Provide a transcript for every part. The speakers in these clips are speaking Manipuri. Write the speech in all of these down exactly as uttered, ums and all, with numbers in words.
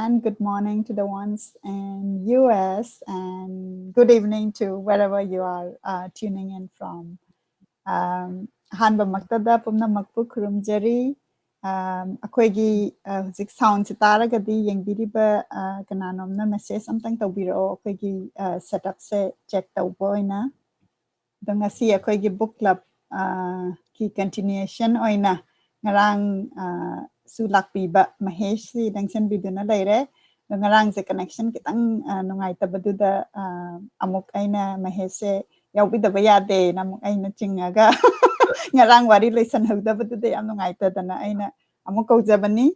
And good morning to the ones in U S and good evening to wherever you are uh, tuning in from. Um, ꯑꯍꯥꯟꯕꯃꯛꯇꯗ ꯄꯨꯝꯅꯃꯛꯄꯨ ꯈꯨꯔꯨꯝꯖꯔꯤ꯫ ꯑꯩꯈꯣꯏꯒꯤ ꯍꯧꯖꯤꯛ ꯁꯥꯎꯟꯁꯦ ꯇꯥꯔꯒꯗꯤ ꯌꯦꯡꯕꯤꯔꯤꯕ ꯀꯅꯥꯅꯣꯝꯅ ꯃꯦꯁꯦꯖ ꯑꯝꯇꯪ ꯇꯧꯕꯤꯔꯛꯑꯣ, ꯑꯩꯈꯣꯏꯒꯤ ꯁꯦꯠꯑꯞꯁꯦ ꯆꯦꯛ ꯇꯧꯕ ꯑꯣꯏꯅ꯫ ꯑꯗꯣ ꯉꯁꯤ ꯑꯩꯈꯣꯏꯒꯤ ꯕꯨꯛ ꯀ꯭ꯂꯕꯀꯤ ꯀꯟꯇꯤꯅ꯭ꯌꯨꯑꯦꯁꯟ ꯑꯣꯏꯅ ꯉꯔꯥꯡꯁꯨ ꯂꯥꯛꯄꯤꯕ ꯃꯍꯦꯁꯁꯤ ꯂꯦꯡꯁꯤꯟꯕꯤꯗꯨꯅ ꯂꯩꯔꯦ꯫ ꯑꯗꯣ ꯉꯔꯥꯡꯁꯦ ꯀꯅꯦꯛꯁꯟ ꯈꯤꯇꯪ ꯅꯨꯡꯉꯥꯏꯇꯕꯗꯨꯗ ꯑꯃꯨꯛ ꯑꯩꯅ ꯃꯍꯦꯁꯁꯦ ꯌꯥꯎꯕꯤꯗꯕ ꯌꯥꯗꯦꯅ ꯑꯃꯨꯛ ꯑꯩꯅ ꯆꯤꯡꯉꯒ ꯉꯔꯥꯡ ꯋꯥꯔꯤ ꯂꯣꯏꯁꯟꯍꯧꯗꯕꯗꯨꯗ ꯌꯥꯝ ꯅꯨꯡꯉꯥꯏꯇꯗꯅ ꯑꯩꯅ ꯑꯃꯨꯛ ꯀꯧꯖꯕꯅꯤ꯫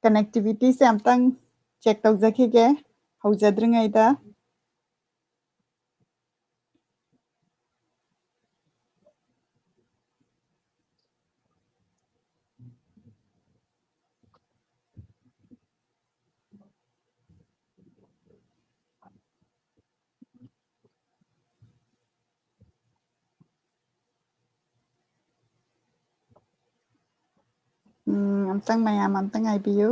ꯀꯅꯦꯛꯇꯤꯚꯤꯇꯤꯁꯦ ꯑꯝꯇꯪ ꯆꯦꯛ ꯇꯧꯖꯈꯤꯒꯦ ꯍꯧꯖꯗ꯭ꯔꯤꯉꯩꯗ꯫ ꯎꯝ, ꯑꯝꯇꯪ ꯃꯌꯥꯝ ꯑꯝꯇꯪ ꯉꯥꯏꯕꯤꯌꯨ꯫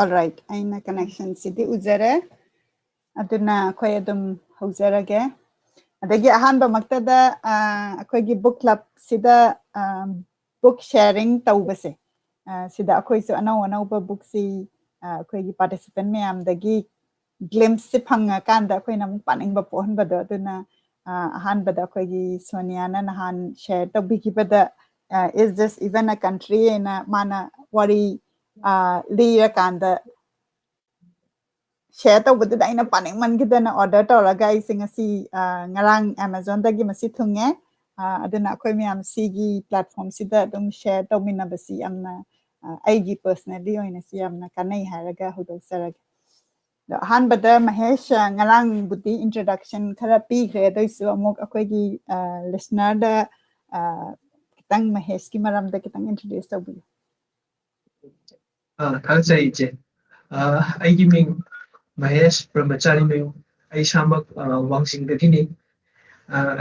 Alright, ꯑꯩꯅ ꯀꯅꯦꯛꯁꯟꯁꯤꯗꯤ ꯎꯖꯔꯦ꯫ ꯑꯗꯨꯅ ꯑꯩꯈꯣꯏ ꯑꯗꯨꯝ ꯍꯧꯖꯔꯒꯦ꯫ ꯑꯗꯒꯤ ꯑꯍꯥꯟꯕꯃꯛꯇꯗ ꯑꯩꯈꯣꯏꯒꯤ ꯕꯨꯛ ꯀ꯭ꯂꯕꯁꯤꯗ ꯕꯨꯛ ꯁꯦꯌꯥꯔꯤꯡ ꯇꯧꯕꯁꯦ, ꯁꯤꯗ ꯑꯩꯈꯣꯏꯁꯨ ꯑꯅꯧ ꯑꯅꯧꯕ ꯕꯨꯛꯁꯤ ꯑꯩꯈꯣꯏꯒꯤ ꯄꯥꯔꯇꯤꯁꯤꯄꯦꯟ ꯃꯌꯥꯝꯗꯒꯤ ꯒ꯭ꯂꯤꯝꯁꯁꯦ ꯐꯪꯉꯀꯥꯟꯗ ꯑꯩꯈꯣꯏꯅ ꯑꯃꯨꯛ ꯄꯥꯅꯤꯡꯕ ꯄꯣꯛꯍꯟꯕꯗꯣ꯫ ꯑꯗꯨꯅ ꯑꯍꯥꯟꯕꯗ ꯑꯩꯈꯣꯏꯒꯤ ꯁꯣꯅꯤꯌꯥꯅ ꯅꯍꯥꯟ share ꯇꯧꯕꯤꯈꯤꯕꯗ, Is This Even a Country? ꯍꯥꯏꯅ ꯃꯥꯅ ꯋꯥꯔꯤ ꯂꯤꯔꯀꯥꯟꯗ ꯁꯦꯌꯥꯔ ꯇꯧꯕꯗꯨꯗ ꯑꯩꯅ ꯄꯥꯅꯤꯡꯃꯟꯈꯤꯗꯅ ꯑꯣꯔꯗꯔ ꯇꯧꯔꯒ ꯑꯩꯁꯦ ꯉꯁꯤ ꯉꯔꯥꯡ ꯑꯦꯃꯥꯖꯣꯟꯗꯒꯤ ꯃꯁꯤ ꯊꯨꯡꯉꯦ꯫ ꯑꯗꯨꯅ ꯑꯩꯈꯣꯏ ꯃꯌꯥꯝ ꯁꯤꯒꯤ ꯄ꯭ꯂꯦꯠꯐꯣꯝꯁꯤꯗ ꯑꯗꯨꯝ ꯁꯦꯌꯥꯔ ꯇꯧꯃꯤꯟꯅꯕꯁꯤ ꯌꯥꯝꯅ, ꯑꯩꯒꯤ ꯄꯔꯁꯅꯦꯜꯂꯤ ꯑꯣꯏꯅꯁꯨ ꯌꯥꯝꯅ ꯀꯥꯟꯅꯩ ꯍꯥꯏꯔꯒ ꯍꯧꯗꯣꯛꯆꯔꯒꯦ꯫ ꯑꯗꯣ ꯑꯍꯥꯟꯕꯗ ꯃꯍꯦꯁ, ꯉꯔꯥꯡꯕꯨꯗꯤ ꯏꯟꯇ꯭ꯔꯣꯗꯛꯁꯟ ꯈꯔ ꯄꯤꯈ꯭ꯔꯦ, ꯑꯗꯨꯏꯁꯨ ꯑꯃꯨꯛ ꯑꯩꯈꯣꯏꯒꯤ ꯂꯤꯁꯅꯔꯗ ꯈꯤꯇꯪ ꯃꯍꯦꯁꯀꯤ ꯃꯔꯝꯗ ꯈꯤꯇꯪ ꯏꯟꯇ꯭ꯔꯣꯗ꯭ꯌꯨꯁ ꯇꯧꯕꯤꯌꯨ꯫ ꯑꯥ, ꯊꯥꯒꯠꯆꯔꯤ ꯏꯆꯦ꯫ ꯑꯥ, ꯑꯩꯒꯤ ꯃꯤꯡ ꯃꯍꯦꯁ ꯕ꯭ꯔꯍꯃꯆꯥꯔꯤ ꯃꯌꯨꯝ꯫ ꯑꯩ ꯏꯁꯥꯃꯛ, ꯑꯥ, ꯋꯥꯡꯖꯤꯡꯗꯒꯤꯅꯤ꯫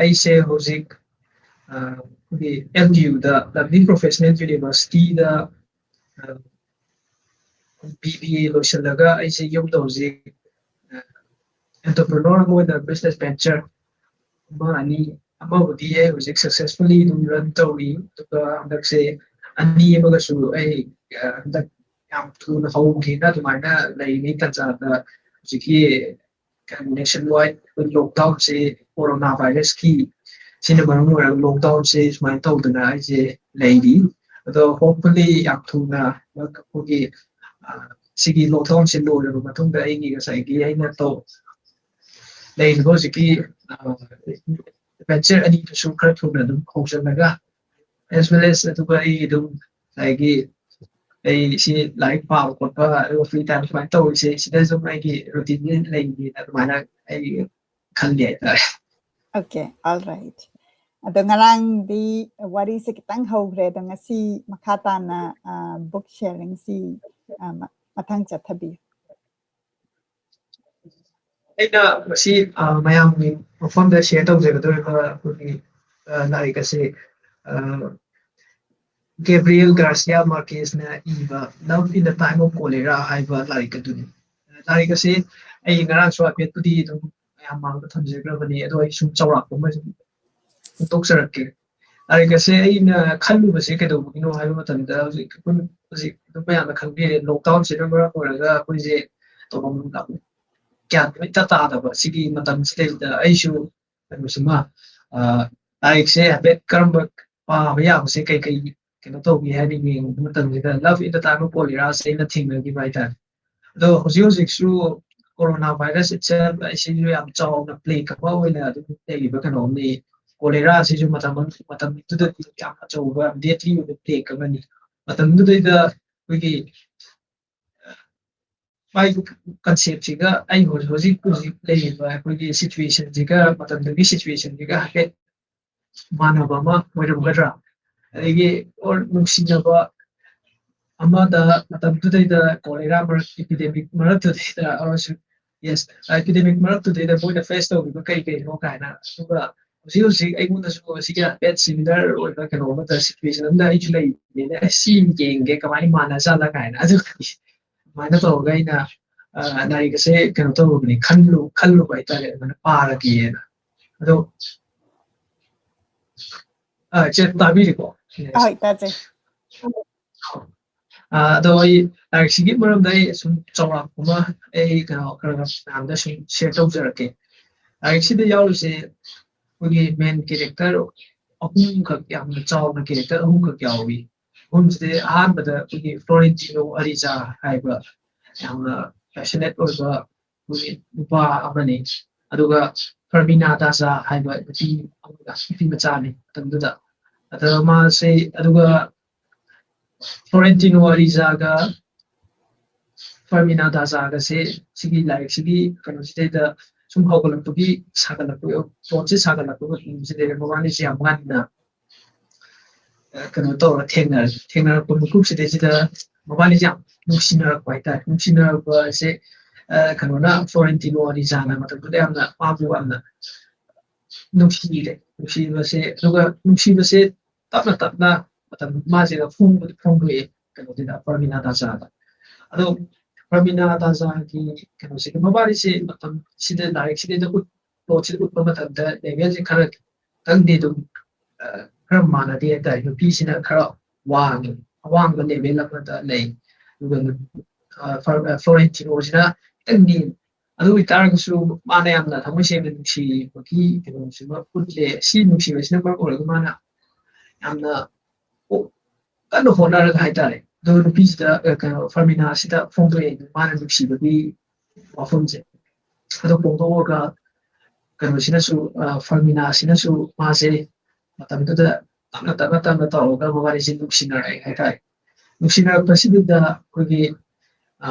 ꯑꯩꯁꯦ ꯍꯧꯖꯤꯛ ꯑꯩꯈꯣꯏꯒꯤ ꯑꯦꯝ ꯗꯤ ꯌꯨꯗ, ꯂꯝꯗꯤꯡ ꯄ꯭ꯔꯣꯐꯦꯁꯅꯦꯜ ꯌꯨꯅꯤꯚꯔꯁꯤꯇꯤꯗ ꯕꯤ ꯕꯤ ꯑꯦ ꯂꯣꯏꯁꯤꯜꯂꯒ ꯑꯩꯁꯦ ꯌꯨꯝꯗ ꯍꯧꯖꯤꯛ ꯑꯦꯟꯇꯔꯄ꯭ꯔꯤꯅꯣꯔ ꯑꯃ ꯑꯣꯏꯅ ꯕꯤꯖꯤꯅꯦꯁ ꯚꯦꯟꯆꯔ ꯑꯃ ꯑꯅꯤ, ꯑꯃꯕꯨꯗꯤ ꯑꯩ ꯍꯧꯖꯤꯛ ꯁꯛꯁꯦꯁꯐꯨꯜꯂꯤ ꯑꯗꯨꯝ ꯔꯟ ꯇꯧꯔꯤ꯫ ꯑꯗꯨꯒ ꯍꯟꯗꯛꯁꯦ ꯑꯅꯤ ꯑꯃꯒꯁꯨ ꯑꯩ ꯍꯟꯗꯛ ꯌꯥꯝ ꯊꯨꯅ ꯍꯧꯒꯦꯅ ꯑꯗꯨꯃꯥꯏꯅ ꯂꯩꯔꯤ ꯇꯥꯟꯖꯥꯗ꯫ ꯍꯧꯖꯤꯛꯀꯤ ꯅꯦꯁꯟ ꯋꯥꯏꯗ ꯂꯣꯛꯗꯥꯎꯟꯁꯦ ꯀꯣꯔꯣꯅꯥ ꯚꯥꯏꯔꯁꯀꯤ ꯁꯤꯅ ꯃꯔꯝ ꯑꯣꯏꯔꯒ ꯂꯣꯛꯗꯥꯎꯟꯁꯦ ꯁꯨꯃꯥꯏꯅ ꯇꯧꯗꯅ ꯑꯩꯁꯦ ꯂꯩꯔꯤ꯫ ꯑꯗꯣ ꯍꯣꯞꯐꯨꯜꯂꯤ ꯌꯥꯝ ꯊꯨꯅ ꯑꯩꯈꯣꯏꯒꯤ ꯁꯤꯒꯤ ꯂꯣꯛꯗꯥꯎꯟꯁꯦ ꯂꯣꯏꯔꯕ ꯃꯇꯨꯡꯗ ꯑꯩꯒꯤ ꯉꯁꯥꯏꯒꯤ ꯑꯩꯅ ꯇꯧ ꯂꯩꯔꯤꯕ ꯍꯧꯖꯤꯛꯀꯤ ꯚꯦꯟꯆꯔ ꯑꯅꯤꯗꯨꯁꯨ ꯈꯔ ꯊꯨꯅ ꯑꯗꯨꯝ ꯍꯧꯖꯤꯜꯂꯒ, ꯑꯦꯁ ꯋꯦꯜ ꯑꯦꯁ ꯑꯗꯨꯒ ꯑꯩ ꯑꯗꯨꯝ ꯉꯁꯥꯏꯒꯤ ꯑꯩ ꯁꯤ ꯂꯥꯏꯔꯤꯛ ꯄꯥꯕ ꯈꯣꯠꯄ ꯑꯗꯨꯒ ꯐ꯭ꯔꯤ ꯇꯥꯏꯝ ꯁꯨꯃꯥꯏꯅ ꯇꯧꯔꯤꯁꯦ, ꯁꯤꯗ ꯁꯨꯝ ꯑꯩꯒꯤ ꯔꯨꯇꯤꯟꯁꯤ ꯂꯩꯒꯦꯅ ꯑꯗꯨꯃꯥꯏꯅ ꯑꯩ ꯈꯜꯂꯤ ꯍꯥꯏꯇꯥꯔꯦ꯫ Okay, all right. ꯑꯗꯣ ꯉꯔꯥꯡꯗꯤ ꯋꯥꯔꯤꯁꯦ ꯈꯤꯇꯪ ꯍꯧꯈ꯭ꯔꯦ, ꯑꯗꯣ ꯉꯁꯤ ꯃꯈꯥ ꯇꯥꯅ ꯕꯨꯛ ꯁꯦꯌꯥꯔꯤꯡꯁꯤ ꯃꯊꯪ ꯆꯠꯊꯕꯤꯌꯨ꯫ ꯑꯩꯅ ꯉꯁꯤ ꯃꯌꯥꯝꯒꯤ ꯃꯐꯝꯗ ꯁꯦꯌꯔ ꯇꯧꯖꯒꯗꯧꯔꯤꯕ ꯑꯩꯈꯣꯏꯒꯤ ꯂꯥꯏꯔꯤꯛ ꯑꯁꯤ ꯒꯦꯕ꯭ꯔꯤꯌꯦꯜ ꯒꯥꯔꯁꯤꯌꯥ ꯃꯥꯔꯀꯦꯁꯅ ꯏꯕ Love in the Time of Cholera ꯍꯥꯏꯕ ꯂꯥꯏꯔꯤꯛ ꯑꯗꯨꯅꯤ꯫ ꯂꯥꯏꯔꯤꯛ ꯑꯁꯤ ꯑꯩ ꯉꯔꯥꯡꯁꯨ ꯍꯥꯏꯐꯦꯠꯄꯨꯗꯤ ꯑꯗꯨꯝ ꯃꯌꯥꯝ ꯃꯥꯡꯗ ꯊꯝꯖꯈ꯭ꯔꯕꯅꯤ, ꯑꯗꯣ ꯑꯩ ꯁꯨꯝ ꯆꯥꯎꯔꯥꯛꯄ ꯑꯃ ꯁꯨꯝ ꯐꯣꯡꯗꯣꯛꯆꯔꯛꯀꯦ꯫ ꯂꯥꯏꯔꯤꯛ ꯑꯁꯦ ꯑꯩꯅ ꯈꯜꯂꯨꯕꯁꯦ ꯀꯩꯗꯧꯕꯒꯤꯅꯣ ꯍꯥꯏꯕ ꯃꯇꯝꯗ, ꯍꯧꯖꯤꯛ ꯑꯩꯈꯣꯏ ꯍꯧꯖꯤꯛ ꯑꯗꯨꯝ ꯃꯌꯥꯝꯅ ꯈꯪꯕꯤꯔꯦ, ꯂꯣꯛꯗꯥꯎꯟꯁꯤꯅ ꯃꯔꯝ ꯑꯣꯏꯔꯒ ꯑꯩꯈꯣꯏꯁꯦ ꯇꯧꯐꯝ ꯒ꯭ꯌꯥꯟ ꯂꯣꯏ ꯇꯥꯗꯕ ꯁꯤꯒꯤ ꯃꯇꯝꯁꯤꯗꯩꯗ ꯑꯩꯁꯨ ꯀꯩꯅꯣꯁꯤꯃ ꯂꯥꯏꯔꯤꯛꯁꯦ ꯍꯥꯏꯐꯦꯠ ꯀꯔꯝꯕ ꯄꯥꯕ ꯌꯥꯕꯁꯦ ꯀꯩ ꯀꯩ ꯀꯩꯅꯣ ꯇꯧꯒꯦ ꯍꯥꯏꯅ ꯌꯦꯡꯕ ꯃꯇꯝꯁꯤꯗ Love in the Time of Cholera ꯁꯦ ꯑꯩꯅ ꯊꯦꯡꯅꯈꯤꯕ ꯍꯥꯏꯇꯥꯔꯦ꯫ ꯑꯗꯣ ꯍꯧꯖꯤꯛ ꯍꯧꯖꯤꯛꯁꯨ ꯀꯣꯔꯣꯅꯥ ꯚꯥꯏꯔꯁ itself ꯑꯁꯤꯁꯨ ꯌꯥꯝ ꯆꯥꯎꯅ ꯄ꯭ꯂꯦꯒ ꯑꯃ ꯑꯣꯏꯅ ꯑꯗꯨꯝ ꯂꯩꯔꯤꯕ ꯀꯩꯅꯣꯝꯅꯤ꯫ ꯀꯣꯂꯦꯔꯥ ꯑꯁꯤꯁꯨ ꯃꯇꯝ ꯃꯇꯝꯗꯨꯗꯗꯤ ꯌꯥꯝ ꯑꯆꯧꯕ ꯗꯦꯠꯂꯤ ꯑꯣꯏꯕ ꯄ꯭ꯂꯦꯒ ꯑꯃꯅꯤ꯫ ꯃꯇꯝꯗꯨꯗꯩꯗ ꯑꯩꯈꯣꯏꯒꯤ ꯃꯥꯒꯤ ꯀꯟꯁꯦꯞꯁꯤꯒ ꯑꯩ ꯍꯧꯖꯤꯛ ꯍꯧꯖꯤꯛ ꯍꯧꯖꯤꯛ ꯂꯩꯔꯤꯕ ꯑꯩꯈꯣꯏꯒꯤ ꯁꯤꯆꯨꯋꯦꯁꯟꯁꯤꯒ ꯃꯇꯝꯗꯨꯒꯤ ꯁꯤꯆꯨꯋꯦꯁꯟꯁꯤꯒ ꯍꯥꯏꯐꯦꯠ ꯃꯥꯟꯅꯕ ꯑꯃ ꯑꯣꯏꯔꯝꯒꯗ꯭ꯔꯥ? ꯑꯗꯒꯤ ꯑꯣꯔ ꯅꯨꯡꯁꯤꯅꯕ ꯑꯃꯗ ꯃꯇꯝꯗꯨꯗꯩꯗ ꯀꯣꯂꯦꯔꯥ ꯃꯔꯛ ꯏꯄꯤꯗꯦꯃꯤꯛ ꯃꯔꯛꯇꯨꯗꯩꯗ ꯑꯃꯁꯨ ꯌꯦꯁ, ꯑꯦꯄꯤꯗꯦꯃꯤꯛ ꯃꯔꯛꯇꯨꯗꯩꯗ ꯃꯣꯏꯅ ꯐꯦꯁ ꯇꯧꯈꯤꯕ ꯀꯩ ꯀꯩꯅꯣ ꯀꯥꯏꯅ꯫ ꯑꯗꯨꯒ ꯍꯧꯖꯤꯛ ꯍꯧꯖꯤꯛ ꯑꯩꯉꯣꯟꯗꯁꯨ ꯁꯤꯒꯤ ꯕꯦꯠ ꯁꯤꯃꯤꯂꯔ ꯑꯣꯏꯕ ꯀꯩꯅꯣ ꯑꯃꯗ ꯁꯤꯆꯨꯋꯦꯁꯟ ꯑꯃꯗ ꯑꯩꯁꯨ ꯂꯩꯕꯅꯤꯅ, ꯑꯦ, ꯁꯤ ꯌꯦꯡꯒꯦ ꯀꯃꯥꯏꯅ ꯃꯥꯟꯅꯖꯥꯠꯂ ꯀꯥꯏꯅ꯫ ꯑꯗꯨ ꯑꯗꯨꯃꯥꯏꯅ ꯇꯧꯔꯒ ꯑꯩꯅ, ꯑ, ꯂꯥꯏꯔꯤꯛ ꯑꯁꯦ ꯀꯩꯅꯣ ꯇꯧꯔꯨꯕꯅꯤ, ꯈꯜꯂꯨ ꯈꯜꯂꯨꯕ ꯍꯥꯏꯇꯥꯔꯦ, ꯑꯗꯨꯃꯥꯏꯅ ꯄꯥꯔꯒꯦꯅ꯫ ꯑꯗꯣ, ꯑ, ꯏꯆꯦ ꯇꯥꯕꯤꯔꯤꯀꯣ? ꯍꯣꯏ, ꯇꯥꯖꯩ꯫ ꯑ, ꯑꯗꯣ ꯑꯩ ꯂꯥꯏꯔꯤꯛꯁꯤꯒꯤ ꯃꯔꯝꯗ ꯑꯩ ꯁꯨꯝ ꯆꯥꯎꯔꯥꯛꯄ ꯑꯃ ꯑꯩ ꯀꯩꯅꯣ ꯈꯔ ꯈꯔ ꯃꯌꯥꯝꯗ ꯁꯨꯝ ꯁꯤꯌꯔ ꯇꯧꯖꯔꯛꯀꯦ꯫ ꯂꯥꯏꯔꯤꯛꯁꯤꯗ ꯌꯥꯎꯔꯤꯁꯦ ꯑꯩꯈꯣꯏꯒꯤ ꯃꯦꯟ ꯀꯦꯔꯦꯛꯇꯔ ꯑꯍꯨꯝꯈꯛ, ꯌꯥꯝꯅ ꯆꯥꯎꯅ ꯀꯦꯔꯦꯛꯇꯔ ꯑꯍꯨꯝꯈꯛ ꯌꯥꯎꯏ꯫ ꯑꯍꯨꯝꯁꯤꯗꯤ ꯑꯍꯥꯟꯕꯗ ꯑꯩꯈꯣꯏꯒꯤ ꯐ꯭ꯂꯣꯔꯦꯟꯇꯤꯅꯣ ꯑꯔꯤꯖꯥ ꯍꯥꯏꯕ ꯌꯥꯝꯅ ꯄꯦꯁꯅꯦꯠ ꯑꯣꯏꯕ ꯑꯩꯈꯣꯏꯒꯤ ꯅꯨꯄꯥ ꯑꯃꯅꯤ꯫ ꯑꯗꯨꯒ ꯐꯔꯃꯤꯅꯥ ꯗꯥꯖꯥ ꯍꯥꯏꯕ ꯅꯨꯄꯤ ꯑꯃꯒ, ꯅꯨꯄꯤ ꯃꯆꯥꯅꯤ ꯃꯇꯝꯗꯨꯗ꯫ ꯑꯗ ꯃꯥꯁꯦ, ꯑꯗꯨꯒ ꯐ꯭ꯂꯣꯔꯦꯟꯇꯤꯅꯣ ꯑꯔꯤꯖꯥꯒ ꯐꯔꯃꯤꯅꯥ ꯗꯥꯖꯥꯒꯁꯦ ꯁꯤꯒꯤ ꯂꯥꯏꯔꯤꯛꯁꯤꯒꯤ ꯀꯩꯅꯣꯁꯤꯗꯩꯗ ꯁꯨꯝ ꯍꯧꯒꯠꯂꯛꯄꯒꯤ, ꯁꯥꯒꯠꯂꯛꯄꯒꯤ, ꯄ꯭ꯂꯣꯠꯁꯦ ꯁꯥꯒꯠꯂꯛꯄ ꯃꯇꯝꯁꯤꯗꯩꯗ ꯃꯕꯥꯅꯤꯁꯦ ꯌꯥꯝ ꯉꯟꯅ, ꯑ, ꯀꯩꯅꯣ ꯇꯧꯔ ꯊꯦꯡꯅꯔꯦ꯫ ꯊꯦꯡꯅꯔꯛꯄ ꯃꯤꯀꯨꯞꯁꯤꯗꯩꯁꯤꯗ ꯃꯕꯥꯅꯤꯁꯦ ꯌꯥꯝ ꯅꯨꯡꯁꯤꯅꯔꯛꯄ ꯍꯥꯏꯇꯥꯔꯦ꯫ ꯅꯨꯡꯁꯤꯅꯔꯛꯄꯁꯦ, ꯑ, ꯀꯩꯅꯣꯅ, ꯐ꯭ꯂꯣꯔꯦꯟꯇꯤꯅꯣ ꯑꯔꯤꯖꯥꯅ ꯃꯇꯝꯗꯨꯗ ꯌꯥꯝꯅ ꯃꯥꯕꯨ ꯌꯥꯝꯅ ꯅꯨꯡꯁꯤꯔꯦ꯫ ꯅꯨꯡꯁꯤꯕꯁꯦ, ꯑꯗꯨꯒ ꯅꯨꯡꯁꯤꯕꯁꯦ ꯇꯞꯅ ꯇꯞꯅ ꯃꯇꯝ ꯃꯥꯁꯤꯗ ꯐꯣꯡꯕꯗꯤ ꯐꯣꯡꯗꯣꯛꯑꯦ ꯀꯩꯅꯣꯁꯤꯗ, ꯐꯔꯃꯤꯅꯥ ꯗꯥꯖꯥꯗ꯫ ꯑꯗꯣ ꯐꯔꯃꯤꯅꯥ ꯗꯥꯖꯥꯒꯤ ꯀꯩꯅꯣꯁꯤꯗ, ꯃꯕꯥꯅꯤꯁꯦ ꯃꯇꯝꯁꯤꯗ ꯂꯥꯏꯔꯤꯛꯁꯤꯗꯩꯗ ꯎꯠ-, ꯄ꯭ꯂꯣꯠꯁꯤꯗ ꯎꯠꯄ ꯃꯇꯝꯗ ꯂꯦꯚꯦꯜꯁꯦ ꯈꯔ ꯈꯤꯇꯪꯗꯤ ꯑꯗꯨꯝ, ꯑ, ꯈꯔ ꯃꯥꯟꯅꯗꯦ ꯍꯥꯏꯇꯥꯔꯦ꯫ ꯅꯨꯄꯤꯁꯤꯅ ꯈꯔ ꯋꯥꯡꯉꯤ, ꯑꯋꯥꯡꯕ ꯂꯦꯚꯦꯜ ꯑꯃꯗ ꯂꯩ꯫ ꯑꯗꯨꯒ, ꯑ, ꯐ꯭ꯂꯣ-, ꯑ, ꯐ꯭ꯂꯣꯔꯦꯟꯇꯤꯅꯣꯁꯤꯅ ꯈꯤꯇꯪ ꯅꯦꯝꯃꯤ꯫ ꯑꯗꯨ ꯑꯣꯏꯇꯥꯔꯒꯁꯨ ꯃꯥꯅ ꯌꯥꯝꯅ ꯊꯃꯣꯏ ꯁꯦꯡꯅ ꯅꯨꯡꯁꯤꯕꯒꯤ ꯀꯩꯅꯣꯁꯤꯃ ꯎꯠꯂꯦ꯫ ꯁꯤ ꯅꯨꯡꯁꯤꯕꯁꯤꯅ ꯃꯔꯝ ꯑꯣꯏꯔꯒ ꯃꯥꯅ ꯌꯥꯝꯅ ꯀꯟꯅ ꯍꯣꯠꯅꯔꯒ ꯍꯥꯏꯇꯥꯔꯦ, ꯑꯗꯣ ꯅꯨꯄꯤꯁꯤꯗ, ꯑ, ꯀꯩꯅꯣ, ꯐꯔꯃꯤꯅꯥꯁꯤꯗ ꯐꯣꯡꯗꯣꯛꯑꯦ ꯃꯥꯅ ꯅꯨꯡꯁꯤꯕꯒꯤ ꯋꯥꯐꯝꯁꯦ꯫ ꯑꯗꯣ ꯐꯣꯡꯗꯣꯛꯑꯒ ꯀꯩꯅꯣꯁꯤꯅꯁꯨ, ꯑ, ꯐꯔꯃꯤꯅꯥꯁꯤꯅꯁꯨ ꯃꯥꯁꯦ ꯃꯇꯝꯗꯨꯗ ꯇꯞꯅ ꯇꯞꯅ ꯇꯞꯅ ꯇꯧꯔꯒ ꯃꯕꯥꯅꯤꯁꯦ ꯅꯨꯡꯁꯤꯅꯔꯛꯑꯦ ꯍꯥꯏꯇꯥꯔꯦ꯫ ꯅꯨꯡꯁꯤꯅꯔꯛꯄꯁꯤꯗ ꯑꯩꯈꯣꯏꯒꯤ, ꯑ,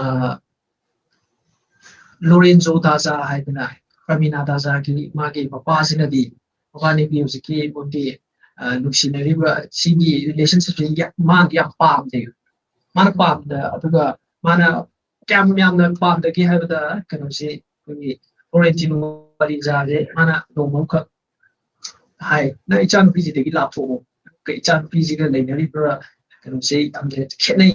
ꯂꯣꯔꯦꯟꯖꯣ ꯗꯥꯖꯥ ꯍꯥꯏꯗꯅ, ꯐꯔꯃꯤꯅꯥ ꯗꯥꯖꯥꯒꯤ ꯃꯥꯒꯤ ꯃꯄꯥꯁꯤꯅꯗꯤ ꯃꯕꯥꯅꯤꯒꯤ ꯍꯧꯖꯤꯛꯀꯤ ꯃꯣꯏꯒꯤ, ꯑ, ꯅꯨꯡꯁꯤꯅꯔꯤꯕ ꯁꯤꯒꯤ ꯔꯤꯂꯦꯁꯟꯁꯤꯞꯁꯦ ꯌꯥ-, ꯃꯥꯅꯗꯤ ꯌꯥꯝ ꯄꯥꯝꯗꯦ꯫ ꯃꯥꯅ ꯄꯥꯝꯗ, ꯑꯗꯨꯒ ꯃꯥꯅ ꯀꯌꯥꯝ ꯌꯥꯝꯅ ꯄꯥꯝꯗꯒꯦ ꯍꯥꯏꯕꯗ, ꯀꯩꯅꯣꯁꯤ, ꯑꯩꯈꯣꯏꯒꯤ ꯐ꯭ꯂꯣꯔꯦꯟꯇꯤꯅꯣ ꯋꯥꯔꯤꯖꯥꯁꯦ ꯃꯥꯅ ꯅꯣꯡꯃ ꯑꯃꯈꯛ ꯍꯥꯏ, "ꯅꯪ ꯏꯆꯥꯅꯨꯄꯤꯁꯤꯗꯒꯤ ꯂꯥꯞꯊꯣꯛꯑꯣ, ꯅꯪ ꯏꯆꯥꯅꯨꯄꯤꯁꯤꯒ ꯂꯩꯅꯔꯤꯕ ꯀꯩꯅꯣꯁꯦ ꯌꯥꯝꯅ ꯈꯦꯠꯅꯩ꯫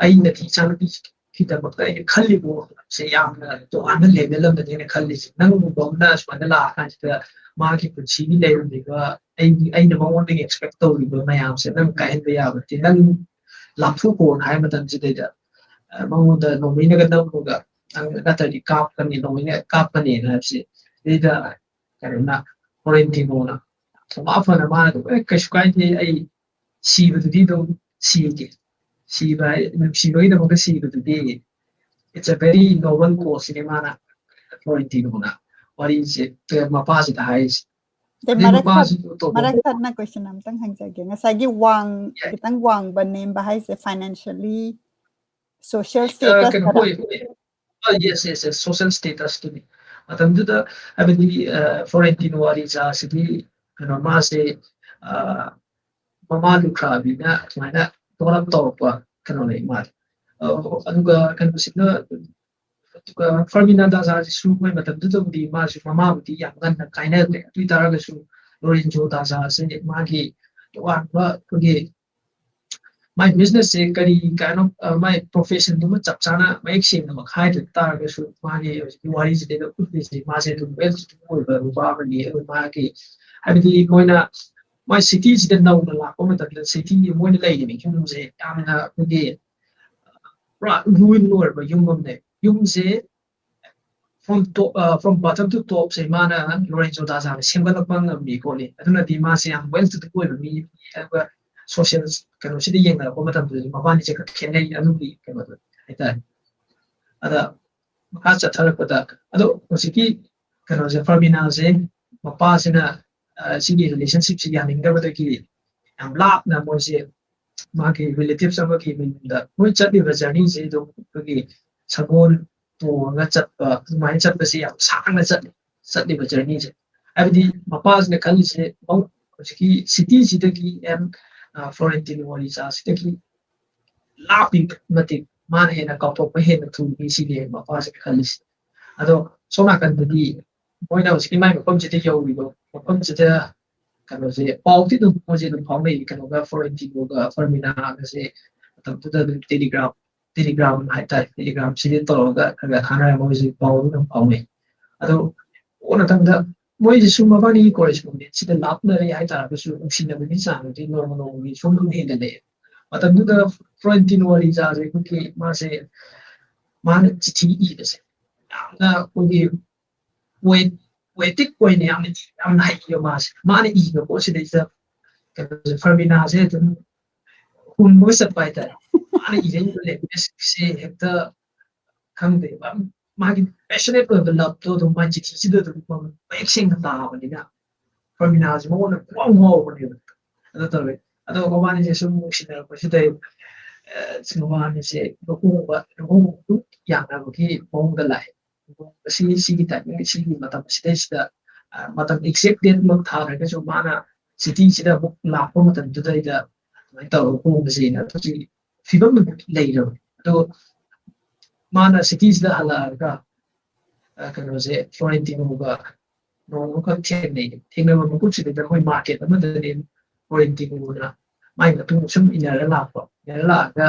ꯑꯩꯅꯗꯤ ꯏꯆꯥꯅꯨꯄꯤꯒꯤꯗꯃꯛꯇ ꯑꯩꯅ ꯈꯜꯂꯤꯕ ꯋꯥꯈꯜꯁꯦ ꯌꯥꯝꯅ ꯇꯣꯉꯥꯟꯕ ꯂꯦꯚꯦꯜ ꯑꯃꯗꯅꯦ ꯑꯩꯅ ꯈꯜꯂꯤꯁꯦ꯫ ꯅꯪꯒꯨꯝꯕ ꯑꯃꯅ ꯁꯨꯃꯥꯏꯅ ꯂꯥꯛꯑꯀꯥꯟꯁꯤꯗ ꯃꯥꯒꯤ ꯄꯨꯟꯁꯤꯒꯤ ꯂꯩꯔꯝꯃꯤꯕ ꯑꯩꯒꯤ, ꯑꯩꯅ ꯃꯉꯣꯟꯗꯒꯤ ꯑꯦꯛꯁꯄꯦꯛ ꯇꯧꯔꯤꯕ ꯃꯌꯥꯝꯁꯦ ꯅꯪ ꯀꯥꯏꯍꯟꯕ ꯌꯥꯕ ꯅꯠꯇꯦ꯫ ꯅꯪ ꯂꯥꯞꯊꯣꯛꯈꯣꯅ" ꯍꯥꯏ ꯃꯇꯝꯁꯤꯗꯩꯗ, ꯑ, ꯃꯉꯣꯟꯗ ꯅꯣꯡꯃꯩꯅꯒ ꯅꯝꯃꯒ, "ꯅꯪ ꯅꯠꯇ꯭ꯔꯗꯤ ꯀꯥꯞꯀꯅꯤ, ꯅꯣꯡꯃꯩꯅ ꯀꯥꯞꯀꯅꯤꯅ" ꯍꯥꯏꯕꯁꯦ꯫ ꯁꯤꯗꯩꯗ ꯀꯩꯅꯣꯅ, ꯐ꯭ꯂꯣꯔꯦꯟꯇꯤꯅꯣꯅ ꯊꯧꯅꯥ ꯐꯅ ꯃꯥꯅ ꯑꯗꯨꯝ, "ꯑꯦ, ꯀꯩꯁꯨ ꯀꯥꯏꯗꯦ, ꯑꯩ ꯁꯤꯕꯗꯨꯗꯤ ꯑꯗꯨꯝ ꯁꯤꯒꯦ, ꯁꯤꯕ ꯍꯥꯏ, ꯅꯨꯡꯁꯤꯕꯒꯤꯗꯃꯛꯇ ꯁꯤꯕꯗꯨꯗꯤ, it's a very noble cause" ꯁꯤꯅꯦ ꯃꯥꯅ, ꯐ꯭ꯂꯣꯔꯦꯟꯇꯤꯅꯣꯅ ꯋꯥꯔꯤꯁꯦ ꯃꯄꯥꯁꯤꯗ ꯍꯥꯏꯔꯤꯁꯦ꯫ ꯑꯗꯩ ꯑꯗꯩ ꯃꯔꯛ ꯊꯠ- ꯃꯄꯥꯁꯤꯗ ꯑꯇꯣꯞꯄ ꯃꯔꯛ ꯊꯠꯅ ꯀꯣꯏꯁꯟ ꯑꯃꯇꯪ ꯍꯪꯖꯒꯦ꯫ ꯉꯁꯥꯏꯒꯤ ꯋꯥꯡ ꯌꯥꯏ꯫ ꯈꯤꯇꯪ ꯋꯥꯡꯕ ꯅꯦꯝꯕ ꯍꯥꯏꯁꯦ ꯐꯥꯏꯅꯥꯟꯁꯤꯌꯦꯜꯂꯤ, ꯁꯣꯁꯤꯌꯦꯜ ꯑ, ꯀꯩꯅꯣ, ꯁ꯭ꯇꯦꯇꯁꯇꯔ? ꯍꯣꯏ, ꯍꯣꯏ꯫ ꯑ, yes, yes, yes, social status ꯇꯨꯅꯤ꯫ ꯃꯇꯝꯗꯨꯗ ꯍꯥꯏꯕꯗꯤ, ꯑ, ꯐ꯭ꯂꯣꯔꯦꯟꯇꯤꯅꯣ ꯑꯔꯤꯖꯥꯁꯤꯗꯤ ꯀꯩꯅꯣ, ꯃꯥꯁꯦ, ꯑ, ꯃꯃꯥ ꯂꯨꯈ꯭ꯔꯥꯕꯤꯅ ꯑꯗꯨꯃꯥꯏꯅ ꯗꯣꯟ ꯑꯞ ꯇꯧꯔꯛꯄ ꯀꯩꯅꯣꯅꯦ ꯃꯥꯗꯤ꯫ ꯑ, ꯑꯗꯨꯒ ꯀꯩꯅꯣꯁꯤꯅ, ꯑꯗꯨꯒ ꯐꯔꯃꯤꯅꯥ ꯗꯥꯖꯥꯁꯤꯁꯨ ꯃꯣꯏ ꯃꯇꯝꯗꯨꯗꯕꯨꯗꯤ ꯃꯥꯁꯨ ꯃꯃꯥꯕꯨꯗꯤ ꯌꯥꯝ ꯉꯟꯅ ꯀꯥꯏꯅꯈ꯭ꯔꯦ꯫ ꯑꯗꯨ ꯑꯣꯏ ꯇꯥꯔꯒꯁꯨ ꯂꯣꯔꯦꯟꯖꯣ ꯗꯥꯖꯥꯁꯦ ꯃꯥꯒꯤ ꯇꯣꯉꯥꯟꯕ ꯑꯩꯈꯣꯏꯒꯤ ꯃꯥꯏ ꯕꯤꯖꯤꯅꯦꯁꯁꯦ ꯀꯔꯤ ꯀꯥꯏꯅꯣ, ꯑ, ꯃꯥꯏ ꯄ꯭ꯔꯣꯐꯦꯁꯟꯗꯨꯃ ꯆꯞ ꯆꯥꯅ ꯃꯌꯦꯛ ꯁꯦꯡꯅꯃꯛ ꯍꯥꯏꯗ꯭ꯔ ꯇꯥꯔꯒꯁꯨ, ꯃꯥꯒꯤ ꯍꯧꯖꯤꯛꯀꯤ ꯋꯥꯔꯤꯁꯤꯗꯩꯗ ꯎꯠꯂꯤꯁꯦ ꯃꯥꯁꯦ ꯑꯗꯨꯝ ꯋꯦꯜ ꯇꯨ ꯗꯨ ꯑꯣꯏꯕ ꯅꯨꯄꯥ ꯑꯃꯅꯤ꯫ ꯑꯗꯨ ꯃꯥꯒꯤ, ꯍꯥꯏꯕꯗꯤ ꯑꯩꯈꯣꯏꯅ ꯃꯥꯏ ꯁꯤꯇꯤꯁꯤꯗ ꯅꯧꯅ ꯂꯥꯛꯄ ꯃꯇꯝꯗ ꯁꯤꯇꯤꯒꯤ ꯃꯣꯏꯅ ꯂꯩꯔꯤꯕ ꯌꯨꯝꯁꯦ ꯌꯥꯝꯅ ꯑꯩꯈꯣꯏꯒꯤ ꯄꯨꯔꯥ ꯔꯨꯏꯟ ꯑꯣꯏꯔꯕ ꯌꯨꯝ ꯑꯃꯅꯦ꯫ ꯌꯨꯝꯁꯦ from top, ꯑ, from bottom to top ꯁꯦ ꯃꯥꯅ, ꯂꯣꯔꯦꯟꯖꯣ ꯗꯥꯖꯥꯅ ꯁꯦꯝꯒꯠꯂꯛꯄ ꯉꯝꯃꯤ ꯈꯣꯠꯂꯤ꯫ ꯑꯗꯨꯅꯗꯤ ꯃꯥꯁꯦ ꯌꯥꯝ ꯋꯦꯜ ꯇꯨ ꯗꯨ ꯑꯣꯏꯕ ꯃꯤ, ꯑꯗꯨꯒ ꯁꯣꯁꯤꯌꯦꯜ ꯀꯩꯅꯣꯁꯤꯗ ꯌꯦꯡꯅꯔꯛꯄ ꯃꯇꯝꯗꯗꯤ ꯃꯕꯥꯅꯤꯁꯦ ꯈꯔ ꯈꯦꯠꯅꯩ ꯑꯗꯨꯒꯤ ꯀꯩꯅꯣꯗꯣ ꯍꯥꯏꯇꯥꯔꯦ꯫ ꯑꯗ ꯃꯈꯥ ꯆꯠꯊꯔꯛꯄꯗ, ꯑꯗꯣ ꯍꯧꯖꯤꯛꯀꯤ ꯀꯩꯅꯣꯁꯦ, ꯐꯔꯃꯤꯅꯥꯁꯦ ꯃꯄꯥꯁꯤꯅ, ꯑ, ꯁꯤꯒꯤ ꯔꯤꯂꯦꯁꯟꯁꯤꯞꯁꯦ ꯌꯥꯅꯤꯡꯗꯕꯗꯒꯤ ꯌꯥꯝ ꯂꯥꯞꯅ ꯃꯣꯏꯁꯦ ꯃꯥꯒꯤ ꯔꯤꯂꯦꯇꯤꯞꯁ ꯑꯃꯒꯤ ꯃꯌꯨꯝꯗ ꯃꯣꯏ ꯆꯠꯂꯤꯕ ꯖꯔꯅꯤꯁꯦ ꯑꯗꯨꯝ ꯑꯩꯈꯣꯏꯒꯤ ꯁꯒꯣꯜ ꯇꯣꯡꯉꯒ ꯆꯠꯄ, ꯑꯗꯨꯃꯥꯏꯅ ꯆꯠꯄꯁꯦ ꯌꯥꯝ ꯁꯥꯡꯅ ꯆꯠꯂꯤ, ꯆꯠꯂꯤꯕ ꯖꯔꯅꯤꯁꯦ꯫ ꯍꯥꯏꯕꯗꯤ ꯃꯄꯥꯁꯤꯅ ꯈꯜꯂꯤꯁꯦ ꯃꯧ-, ꯍꯧꯖꯤꯛꯀꯤ ꯁꯤꯇꯤꯁꯤꯗꯒꯤ ꯑꯦꯟ, ꯑ, ꯐ꯭ꯂꯣꯔꯦꯟꯇꯤꯅꯣ ꯑꯔꯤꯖꯥꯁꯤꯗꯒꯤ ꯂꯥꯞꯄꯤ ꯃꯇꯤꯛ ꯃꯥꯅ ꯍꯦꯟꯅ ꯀꯥꯎꯊꯣꯛꯄ ꯍꯦꯟꯅ ꯊꯨꯕꯤ ꯁꯤꯅꯦ ꯃꯄꯥꯁꯤꯅ ꯈꯜꯂꯤꯁꯦ꯫ ꯑꯗꯣ ꯁꯣꯝ ꯅꯥꯀꯟꯗꯗꯤ ꯃꯣꯏꯅ ꯍꯧꯖꯤꯛꯀꯤ ꯃꯥꯏ ꯃꯐꯝꯁꯤꯗ ꯌꯧꯔꯤꯕ ꯃꯐꯝꯁꯤꯗ ꯀꯩꯅꯣꯁꯦ ꯄꯥꯎꯗꯤ ꯑꯗꯨꯝ ꯃꯣꯏꯁꯦ ꯑꯗꯨꯝ ꯐꯥꯎꯅꯩ, ꯀꯩꯅꯣꯒ ꯐ꯭ꯂꯣꯔꯦꯟꯇꯤꯅꯣꯒ ꯐꯔꯃꯤꯅꯥꯒꯁꯦ ꯃꯇꯝꯗꯨꯗ ꯑꯗꯨꯝ ꯇꯦꯂꯤꯒ꯭ꯔꯥꯝ ꯇꯦꯂꯤꯒ꯭ꯔꯥꯝ ꯍꯥꯏꯇꯥꯔꯦ, ꯇꯦꯂꯤꯒ꯭ꯔꯥꯝꯁꯤꯗꯤ ꯇꯧꯔꯒ ꯈꯔ ꯈꯔ ꯊꯥꯅꯔꯒ ꯃꯣꯏꯁꯦ ꯄꯥꯎꯗꯤ ꯑꯗꯨꯝ ꯐꯥꯎꯅꯩ꯫ ꯑꯗꯣ ꯀꯣꯟꯅ ꯃꯊꯪꯗ ꯃꯣꯏꯁꯤꯁꯨ ꯃꯕꯥꯅꯤꯒꯤ ꯀꯣꯔꯦꯁꯄꯣꯟꯗꯦꯟꯁꯤꯗ ꯂꯥꯞꯅꯔꯦ ꯍꯥꯏꯇꯥꯔꯒꯁꯨ ꯅꯨꯡꯁꯤꯅꯕꯒꯤ ꯆꯥꯡꯗꯤ ꯅꯣꯡꯃ ꯅꯣꯡꯃꯒꯤ ꯁꯨꯝ ꯑꯗꯨꯝ ꯍꯦꯟꯒꯠꯂꯛꯑꯦ꯫ ꯃꯇꯝꯗꯨꯗ ꯐ꯭ꯂꯣꯔꯦꯟꯇꯤꯅꯣ ꯑꯔꯤꯖꯥꯁꯦ ꯑꯩꯈꯣꯏꯒꯤ ꯃꯥꯁꯦ ꯃꯥꯅ ꯆꯤꯊꯤ ꯏꯕꯁꯦ ꯌꯥꯝꯅ ꯑꯩꯈꯣꯏꯒꯤ ꯄꯣꯏꯠ ꯄꯣꯏꯇꯤꯛ ꯑꯣꯏꯅ ꯌꯥꯝꯅ ꯌꯥꯝꯅ ꯍꯩꯈꯤꯕ ꯃꯥꯁꯦ꯫ ꯃꯥꯅ ꯏꯕ ꯄꯣꯠꯁꯤꯗꯩꯁꯤꯗ ꯀꯩꯅꯣꯁꯦ ꯐꯔꯃꯤꯅꯥꯁꯦ ꯑꯗꯨꯝ ꯍꯨꯝꯕꯒ ꯆꯠꯄ ꯍꯥꯏꯇꯥꯔꯦ꯫ ꯃꯥꯅ ꯏꯔꯛꯏꯕ ꯂꯦꯡꯒ꯭ꯋꯦꯖꯁꯦ ꯍꯦꯛꯇ ꯈꯪꯗꯦꯕ, ꯃꯥꯒꯤ ꯄꯦꯁꯅꯦꯠ ꯑꯣꯏꯕ ꯂꯞꯇꯣ ꯑꯗꯨꯝ ꯃꯥꯒꯤ ꯆꯤꯊꯤꯁꯤꯗ ꯑꯗꯨꯝ ꯃꯌꯦꯛ ꯁꯦꯡꯅ ꯇꯥꯕꯅꯤꯅ ꯐꯔꯃꯤꯅꯥꯁꯦ ꯃꯉꯣꯟꯗ ꯄꯨꯡꯉꯥꯎ ꯉꯥꯎꯕꯅꯦꯕ꯫ ꯑꯗꯨ ꯇꯧꯋꯦ꯫ ꯑꯗꯣ ꯃꯕꯥꯅꯤꯁꯦ ꯁꯨꯝ ꯅꯨꯡꯁꯤꯅꯔꯛꯄꯁꯤꯗ ꯃꯕꯥꯅꯤꯁꯦ ꯂꯨꯍꯣꯡꯕ ꯂꯨꯍꯣꯡꯕ ꯌꯥꯅꯕꯒꯤ ꯃꯑꯣꯡꯗ ꯂꯥꯛꯑꯦ꯫ ꯂꯨꯍꯣꯡꯕꯁꯤ ꯁꯤꯒꯤ ꯇꯥꯏꯃꯤꯡ ꯁꯤꯒꯤ ꯃꯇꯝ ꯑꯁꯤꯗꯩꯁꯤꯗ ꯃꯇꯝ ꯑꯦꯛꯖꯦꯛ ꯗꯦꯠꯃꯛ ꯊꯥꯔꯒꯁꯨ ꯃꯥꯅ ꯁꯤꯇꯤꯁꯤꯗ ꯑꯃꯨꯛ ꯂꯥꯛꯄ ꯃꯇꯝꯗꯨꯗꯩꯗ ꯑꯗꯨꯃꯥꯏꯅ ꯇꯧꯔꯒ ꯍꯣꯡꯕꯁꯦꯅ ꯍꯧꯖꯤꯛ ꯐꯤꯕꯝ ꯑꯃ ꯂꯩꯔꯕꯅꯤ꯫ ꯑꯗꯣ ꯃꯥꯅ ꯁꯤꯇꯤꯁꯤꯗ ꯍꯜꯂꯛꯑꯒ ꯀꯩꯅꯣꯁꯦ ꯐ꯭ꯂꯣꯔꯦꯟꯇꯤꯅꯣꯒ ꯅꯣꯡꯃꯈꯛ ꯊꯦꯡꯅꯩ꯫ ꯊꯦꯡꯅꯕ ꯃꯈꯨꯞꯁꯤꯗꯩꯗ ꯃꯣꯏ ꯃꯥꯔꯀꯦꯠ ꯑꯃꯗꯅꯦ ꯐ꯭ꯂꯣꯔꯦꯟꯇꯤꯅꯣꯅ ꯃꯥꯏ ꯃꯇꯨꯡꯗ ꯁꯨꯝ ꯏꯟꯅꯔ ꯂꯥꯛꯄ꯫ ꯏꯟꯅꯔ ꯂꯥꯛꯑꯒ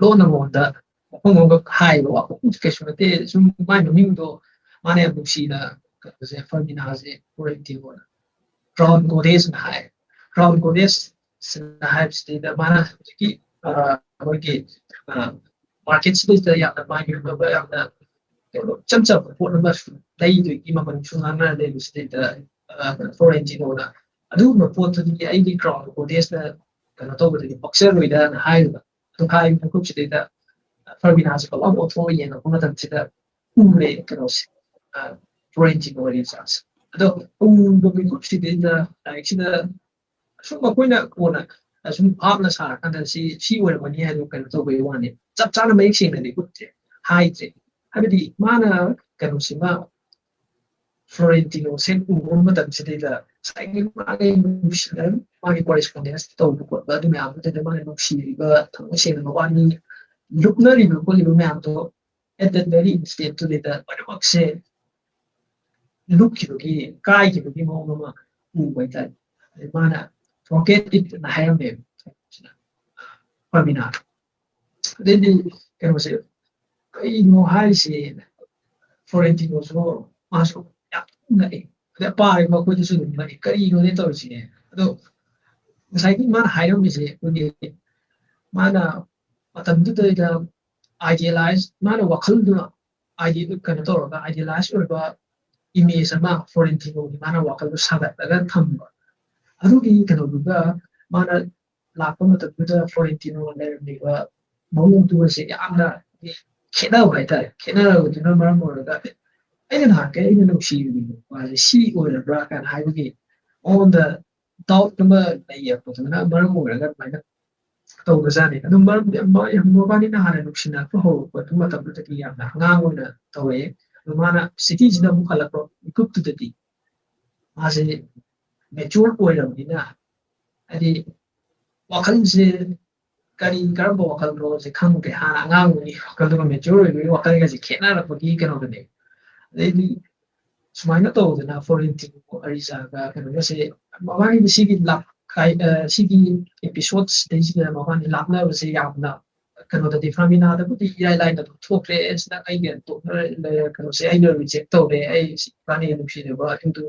ꯂꯣꯟꯅ ꯂꯣꯟꯗ ꯃꯐꯝ ꯑꯃꯒ ꯍꯥꯏꯕ ꯋꯥꯐꯝ ꯀꯩꯁꯨ ꯅꯠꯇꯦ꯫ ꯁꯨꯝ ꯃꯥꯏ ꯃꯃꯤꯡꯗꯣ ꯃꯥꯅ ꯌꯥꯝ ꯅꯨꯡꯁꯤꯅ ꯀꯩꯅꯣꯁꯦ ꯐꯔꯃꯤꯅꯥꯁꯦ ꯐ꯭ꯂꯣꯔꯦꯟꯇꯤꯅꯣꯅ ꯀ꯭ꯔꯥꯎꯟ ꯒꯣꯗꯦꯁꯅ ꯍꯥꯏ꯫ ꯀ꯭ꯔꯥꯎꯟ ꯒꯣꯗꯦꯁꯅ ꯍꯥꯏꯕꯁꯤꯗꯩꯗ ꯃꯥꯅ ꯍꯧꯖꯤꯛꯀꯤ ꯑꯩꯈꯣꯏꯒꯤ ꯃꯥꯔꯀꯦꯠꯁꯤꯗꯩꯗ ꯌꯥꯝꯅ ꯃꯥꯒꯤ ꯑꯣꯏꯕ ꯌꯥꯝꯅ ꯀꯩꯅꯣ ꯏꯆꯝ ꯆꯝꯕ ꯄꯣꯠ ꯑꯃ ꯂꯩꯗꯣꯏꯒꯤ ꯃꯃꯜꯁꯨ ꯉꯥꯡꯅꯔ ꯂꯩꯕꯁꯤꯗꯩꯗ ꯐ꯭ꯂꯣꯔꯦꯟꯇꯤꯅꯣꯅ ꯑꯗꯨꯒꯨꯝꯕ ꯄꯣꯠꯇꯨꯗꯤ ꯑꯩꯒꯤ ꯀ꯭ꯔꯥꯎꯟ ꯒꯣꯗꯦꯁꯅ ꯀꯩꯅꯣ ꯇꯧꯕꯗꯗꯤ ꯄꯛꯆꯔꯣꯏꯗꯅ ꯍꯥꯏꯔꯤꯕ꯫ ꯑꯗꯨ ꯍꯥꯏꯔꯤꯕ ꯃꯈꯨꯞꯁꯤꯗꯩꯗ ꯐꯔꯃꯤꯅꯥꯁꯦ ꯄꯛꯂꯥꯎ ꯑꯣꯟꯊꯣꯛꯑ ꯌꯦꯡꯉꯛꯄ ꯃꯇꯝꯁꯤꯗ ꯎꯔꯦ ꯀꯩꯅꯣꯁꯦ, ꯐ꯭ꯂꯣꯔꯦꯟꯇꯤꯅꯣ ꯑꯔꯤꯖꯥꯁꯦ꯫ ꯑꯗꯣ ꯎꯕ ꯃꯤꯀꯨꯞꯁꯤꯗꯩꯗ ꯂꯥꯏꯔꯤꯛꯁꯤꯗ ꯑꯁꯨꯝ ꯑꯩꯈꯣꯏꯅ ꯀꯣꯟꯅ ꯑꯁꯨꯝ ꯚꯥꯞꯅ ꯁꯥꯔꯀꯥꯟꯗ ꯁꯤ ꯁꯤ ꯑꯣꯏꯔꯝꯒꯅꯤ ꯍꯥꯏꯗꯣ ꯀꯩꯅꯣ ꯇꯧꯕꯒꯤ ꯋꯥꯅꯤ꯫ ꯆꯞ ꯆꯥꯅ ꯃꯌꯦꯛ ꯁꯦꯡꯅꯗꯤ ꯎꯠꯇ꯭ꯔꯦ, ꯍꯥꯏꯗ꯭ꯔꯦ꯫ ꯍꯥꯏꯕꯗꯤ ꯃꯥꯅ ꯀꯩꯅꯣꯁꯤꯃ ꯐ꯭ꯂꯣꯔꯦꯟꯇꯤꯅꯣꯁꯦ ꯎꯕ ꯃꯇꯝꯁꯤꯗꯩꯗ ꯉꯁꯥꯏꯒꯤ ꯃꯥꯒꯤ ꯅꯨꯡꯁꯤꯅ ꯃꯥꯒꯤ ꯀꯣꯔꯦꯁꯄꯣꯟꯗꯦꯟꯁ ꯇꯧꯕ ꯈꯣꯠꯄ ꯑꯗꯨ ꯃꯌꯥꯝꯗꯨꯗ ꯃꯥꯅ ꯅꯨꯡꯁꯤꯔꯤꯕ ꯊꯃꯣꯏ ꯁꯦꯡꯅ ꯃꯕꯥꯅꯤ ꯂꯨꯞꯅꯔꯤꯕ ꯈꯣꯠꯂꯤꯕ ꯃꯌꯥꯝꯗꯣ at that very instant ꯇꯨꯗꯩꯗ ꯂꯣꯏꯅꯃꯛꯁꯦ ꯂꯨꯞꯈꯤꯕꯒꯤ, ꯀꯥꯏꯈꯤꯕꯒꯤ ꯃꯑꯣꯡ ꯑꯃ ꯎꯕ ꯍꯥꯏꯇꯥꯔꯦ꯫ ꯑꯗꯩ ꯃꯥꯅ "Forget it" ꯅ ꯍꯥꯏꯔꯝꯃꯦꯕ ꯄ꯭ꯔꯃꯤꯅꯥꯗꯣ꯫ ꯑꯗꯩꯗꯤ ꯀꯩꯅꯣꯁꯦ, "ꯀꯩꯅꯣ ꯍꯥꯏꯔꯤꯁꯦ?" ꯐ꯭ꯂꯣꯔꯦꯟꯇꯤꯅꯣꯁꯨ ꯃꯥꯁꯨ ꯌꯥꯝ ꯉꯛꯑꯦ꯫ ꯑꯗꯩ ꯑꯄꯥꯕ ꯑꯩꯈꯣꯏꯗꯁꯨ ꯑꯗꯨꯝ ꯉꯛꯑꯦ, "ꯀꯔꯤꯅꯣꯅꯦ ꯇꯧꯔꯤꯁꯦ?" ꯑꯗꯣ ꯉꯁꯥꯏꯒꯤ ꯃꯥꯅ ꯍꯥꯏꯔꯝꯃꯤꯁꯦ, ꯑꯩꯈꯣꯏꯒꯤ ꯃꯥꯅ ꯃꯇꯝꯗꯨꯗꯩꯗ idealize, ꯃꯥꯅ ꯋꯥꯈꯜꯗꯨꯅ ide-, ꯀꯩꯅꯣ ꯇꯧꯔꯒ idealize ꯑꯣꯏꯕ image ꯑꯃ ꯐ꯭ꯂꯣꯔꯦꯟꯇꯤꯅꯣꯒꯤ ꯃꯥꯅ ꯋꯥꯈꯜꯗꯣ ꯁꯥꯒꯠꯂꯒ ꯊꯝꯕ꯫ ꯑꯗꯨꯒꯤ ꯀꯩꯅꯣꯗꯨꯒ ꯃꯥꯅ ꯂꯥꯛꯄ ꯃꯇꯝꯗꯨꯗ ꯐ꯭ꯂꯣꯔꯦꯟꯇꯤꯅꯣ ꯂꯩꯔꯝꯃꯤꯕ ꯃꯑꯣꯡꯗꯨꯒꯁꯦ ꯌꯥꯝꯅ ꯈꯦꯠꯅꯕ ꯍꯥꯏꯇꯥꯔꯦ꯫ ꯈꯦꯠꯅꯕꯗꯨꯅ ꯃꯔꯝ ꯑꯣꯏꯔꯒ ꯑꯩꯅ ꯅꯍꯥꯟꯈꯩ ꯑꯩꯅ ꯅꯨꯡꯁꯤꯔꯤꯕ ꯅꯨꯄꯥꯁꯦ ꯁꯤ ꯑꯣꯏꯔꯕ꯭ꯔꯥ ꯀꯥꯏꯅ ꯍꯥꯏꯕꯒꯤ ꯃꯉꯣꯟꯗ doubt ꯑꯃ ꯂꯩꯔꯛꯄꯗꯨꯅ ꯃꯔꯝ ꯑꯣꯏꯔꯒ ꯑꯗꯨꯃꯥꯏꯅ ꯇꯧꯕꯖꯥꯠꯅꯤ꯫ ꯑꯗꯨ ꯃꯔꯝꯗꯤ ꯃ-, ꯃꯕꯥꯅꯤꯅ ꯍꯥꯟꯅ ꯅꯨꯡꯁꯤꯅꯔꯛꯄ ꯍꯧꯔꯛꯄ ꯑꯗꯨ ꯃꯇꯝꯗꯨꯗꯒꯤ ꯌꯥꯝꯅ ꯑꯉꯥꯡ ꯑꯣꯏꯅ ꯇꯧꯔꯛꯑꯦ꯫ ꯑꯗꯨ ꯃꯥꯅ cityꯁꯤꯗ ꯑꯃꯨꯛ ꯍꯜꯂꯛꯄ ꯃꯤꯀꯨꯞꯇꯨꯗꯗꯤ ꯃꯥꯁꯦ mature ꯑꯣꯏꯔꯕꯅꯤꯅ, ꯍꯥꯏꯗꯤ ꯋꯥꯈꯜꯁꯦ ꯀꯔꯤ, ꯀꯔꯝꯕ ꯋꯥꯈꯜꯅꯣꯁꯦ ꯈꯪꯗꯦ꯫ ꯍꯥꯟꯅ ꯑꯉꯥꯡ ꯑꯣꯏꯔꯤ ꯋꯥꯈꯜꯗꯨꯒ mature ꯑꯣꯏꯕꯒꯤ ꯋꯥꯈꯜꯒꯁꯦ ꯈꯦꯠꯅꯔꯛꯄꯒꯤ ꯀꯩꯅꯣꯗꯨꯅꯦ꯫ ꯑꯗꯩꯗꯤ ꯁꯨꯃꯥꯏꯅ ꯇꯧꯗꯅ ꯐ꯭ꯂꯣꯔꯦꯟꯇꯤꯅꯣ ꯑꯔꯤꯖꯥꯒ ꯀꯩꯅꯣꯒꯁꯦ, ꯃꯕꯥꯅꯤꯒꯤ ꯁꯤꯒꯤ ꯂꯥꯞ-, ꯈꯥꯏ-, ꯑ, ꯁꯤꯒꯤ episodeꯁꯤꯗꯩꯁꯤꯗ ꯃꯕꯥꯅꯤ ꯂꯥꯞꯅꯕꯁꯦ ꯌꯥꯝꯅ ꯀꯩꯅꯣꯗꯗꯤ ꯐ꯭ꯔꯃꯤꯅꯥꯗꯕꯨꯗꯤ ꯏꯔꯥꯏ ꯂꯥꯏꯅ ꯑꯗꯨꯝ ꯊꯣꯛꯈ꯭ꯔꯦ꯫ "ꯑꯦ, ꯁꯤꯅ ꯑꯩꯒ ꯇꯣꯛꯅꯔꯦ, ꯀꯩꯅꯣꯁꯦ ꯑꯩꯅ reject ꯇꯧꯔꯦ, ꯑꯩ ꯁꯤ ꯏꯕꯥꯅꯤꯒꯤ ꯅꯨꯡꯁꯤꯅꯕ ꯑꯗꯨꯗꯨ,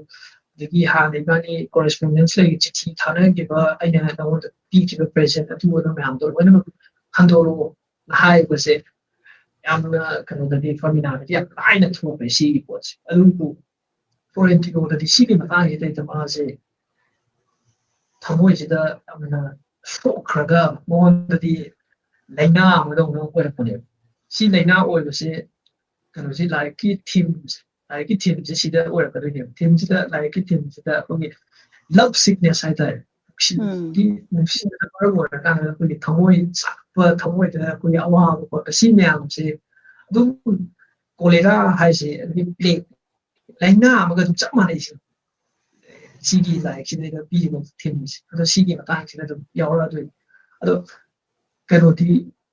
ꯑꯗꯒꯤ ꯍꯥꯟꯅ ꯏꯕꯥꯅꯤ correspondence ꯂꯩꯔꯤ, ꯆꯤꯊꯤ ꯊꯥꯅꯈꯤꯕ, ꯑꯩꯅ ꯅꯉꯣꯟꯗ ꯄꯤꯈꯤꯕ present ꯑꯗꯨ ꯑꯗꯥ ꯃꯌꯥꯝꯗꯣ ꯂꯣꯏꯅꯃꯛ ꯍꯟꯗꯣꯔꯛꯑꯣ" ꯍꯥꯏꯕꯁꯦ ꯌꯥꯝꯅ ꯀꯩꯅꯣꯗꯗꯤ, ꯐ꯭ꯂꯣꯔꯦꯟꯇꯤꯅꯣꯗꯗꯤ ꯌꯥꯝ ꯂꯥꯏꯅ ꯊꯣꯛꯈ꯭ꯔꯦ ꯁꯤꯒꯤ ꯄꯣꯠꯁꯦ꯫ ꯑꯗꯨꯕꯨ ꯐ꯭ꯂꯣꯔꯦꯟꯇꯤꯅꯣꯗꯗꯤ ꯁꯤꯒꯤ ꯃꯇꯥꯡꯁꯤꯗꯩꯗ ꯃꯥꯁꯦ ꯊꯃꯣꯏꯁꯤꯗ ꯌꯥꯝꯅ ꯁꯣꯛꯈ꯭ꯔꯒ ꯃꯉꯣꯟꯗꯗꯤ ꯂꯥꯏꯅꯥ ꯑꯃꯗꯧꯅ ꯑꯣꯏꯔꯛꯄꯅꯦꯕ꯫ ꯁꯤ ꯂꯥꯏꯅꯥ ꯑꯣꯏꯕꯁꯦ ꯀꯩꯅꯣꯁꯤ ꯂꯥꯏꯔꯤꯛꯀꯤ themeꯁꯦ, ꯂꯥꯏꯔꯤꯛꯀꯤ themeꯁꯦ ꯁꯤꯗ ꯑꯣꯏꯔꯛꯀꯗꯣꯏꯅꯦꯕ꯫ Themeꯁꯤꯗ, ꯂꯥꯏꯔꯤꯛꯀꯤ themeꯁꯤꯗ ꯑꯩꯈꯣꯏꯒꯤ love sickness ꯍꯥꯏꯇꯥꯔꯦ꯫ ꯅꯨꯡꯁꯤꯕꯒꯤ, ꯅꯨꯡꯁꯤꯕꯅ ꯃꯔꯝ ꯑꯣꯏꯔꯀꯥꯟꯗ ꯑꯩꯈꯣꯏꯒꯤ ꯊꯃꯣꯏ ꯆꯥꯛꯄ, ꯊꯃꯣꯏꯗ ꯑꯩꯈꯣꯏꯒꯤ ꯑꯋꯥꯕ ꯈꯣꯠꯄ, ꯁꯤ ꯃꯌꯥꯝꯁꯦ ꯑꯗꯨꯝ cholera ꯍꯥꯏꯁꯦ, ꯑꯗꯒꯤ plague, ꯂꯥꯏꯅꯥ ꯑꯃꯒ ꯑꯗꯨꯝ ꯆꯞ ꯃꯥꯟꯅꯩꯁꯦ꯫ ꯁꯤꯒꯤ ꯂꯥꯏꯔꯤꯛꯁꯤꯗꯩꯗ ꯄꯤꯔꯤꯕ themeꯁꯦ꯫ ꯑꯗꯣ ꯁꯤꯒꯤ ꯃꯇꯥꯡꯁꯤꯗ ꯑꯗꯨꯝ ꯌꯥꯎꯔꯛꯑꯗꯣꯏꯅꯤ꯫ ꯑꯗꯣ ꯀꯩꯅꯣꯗꯤ,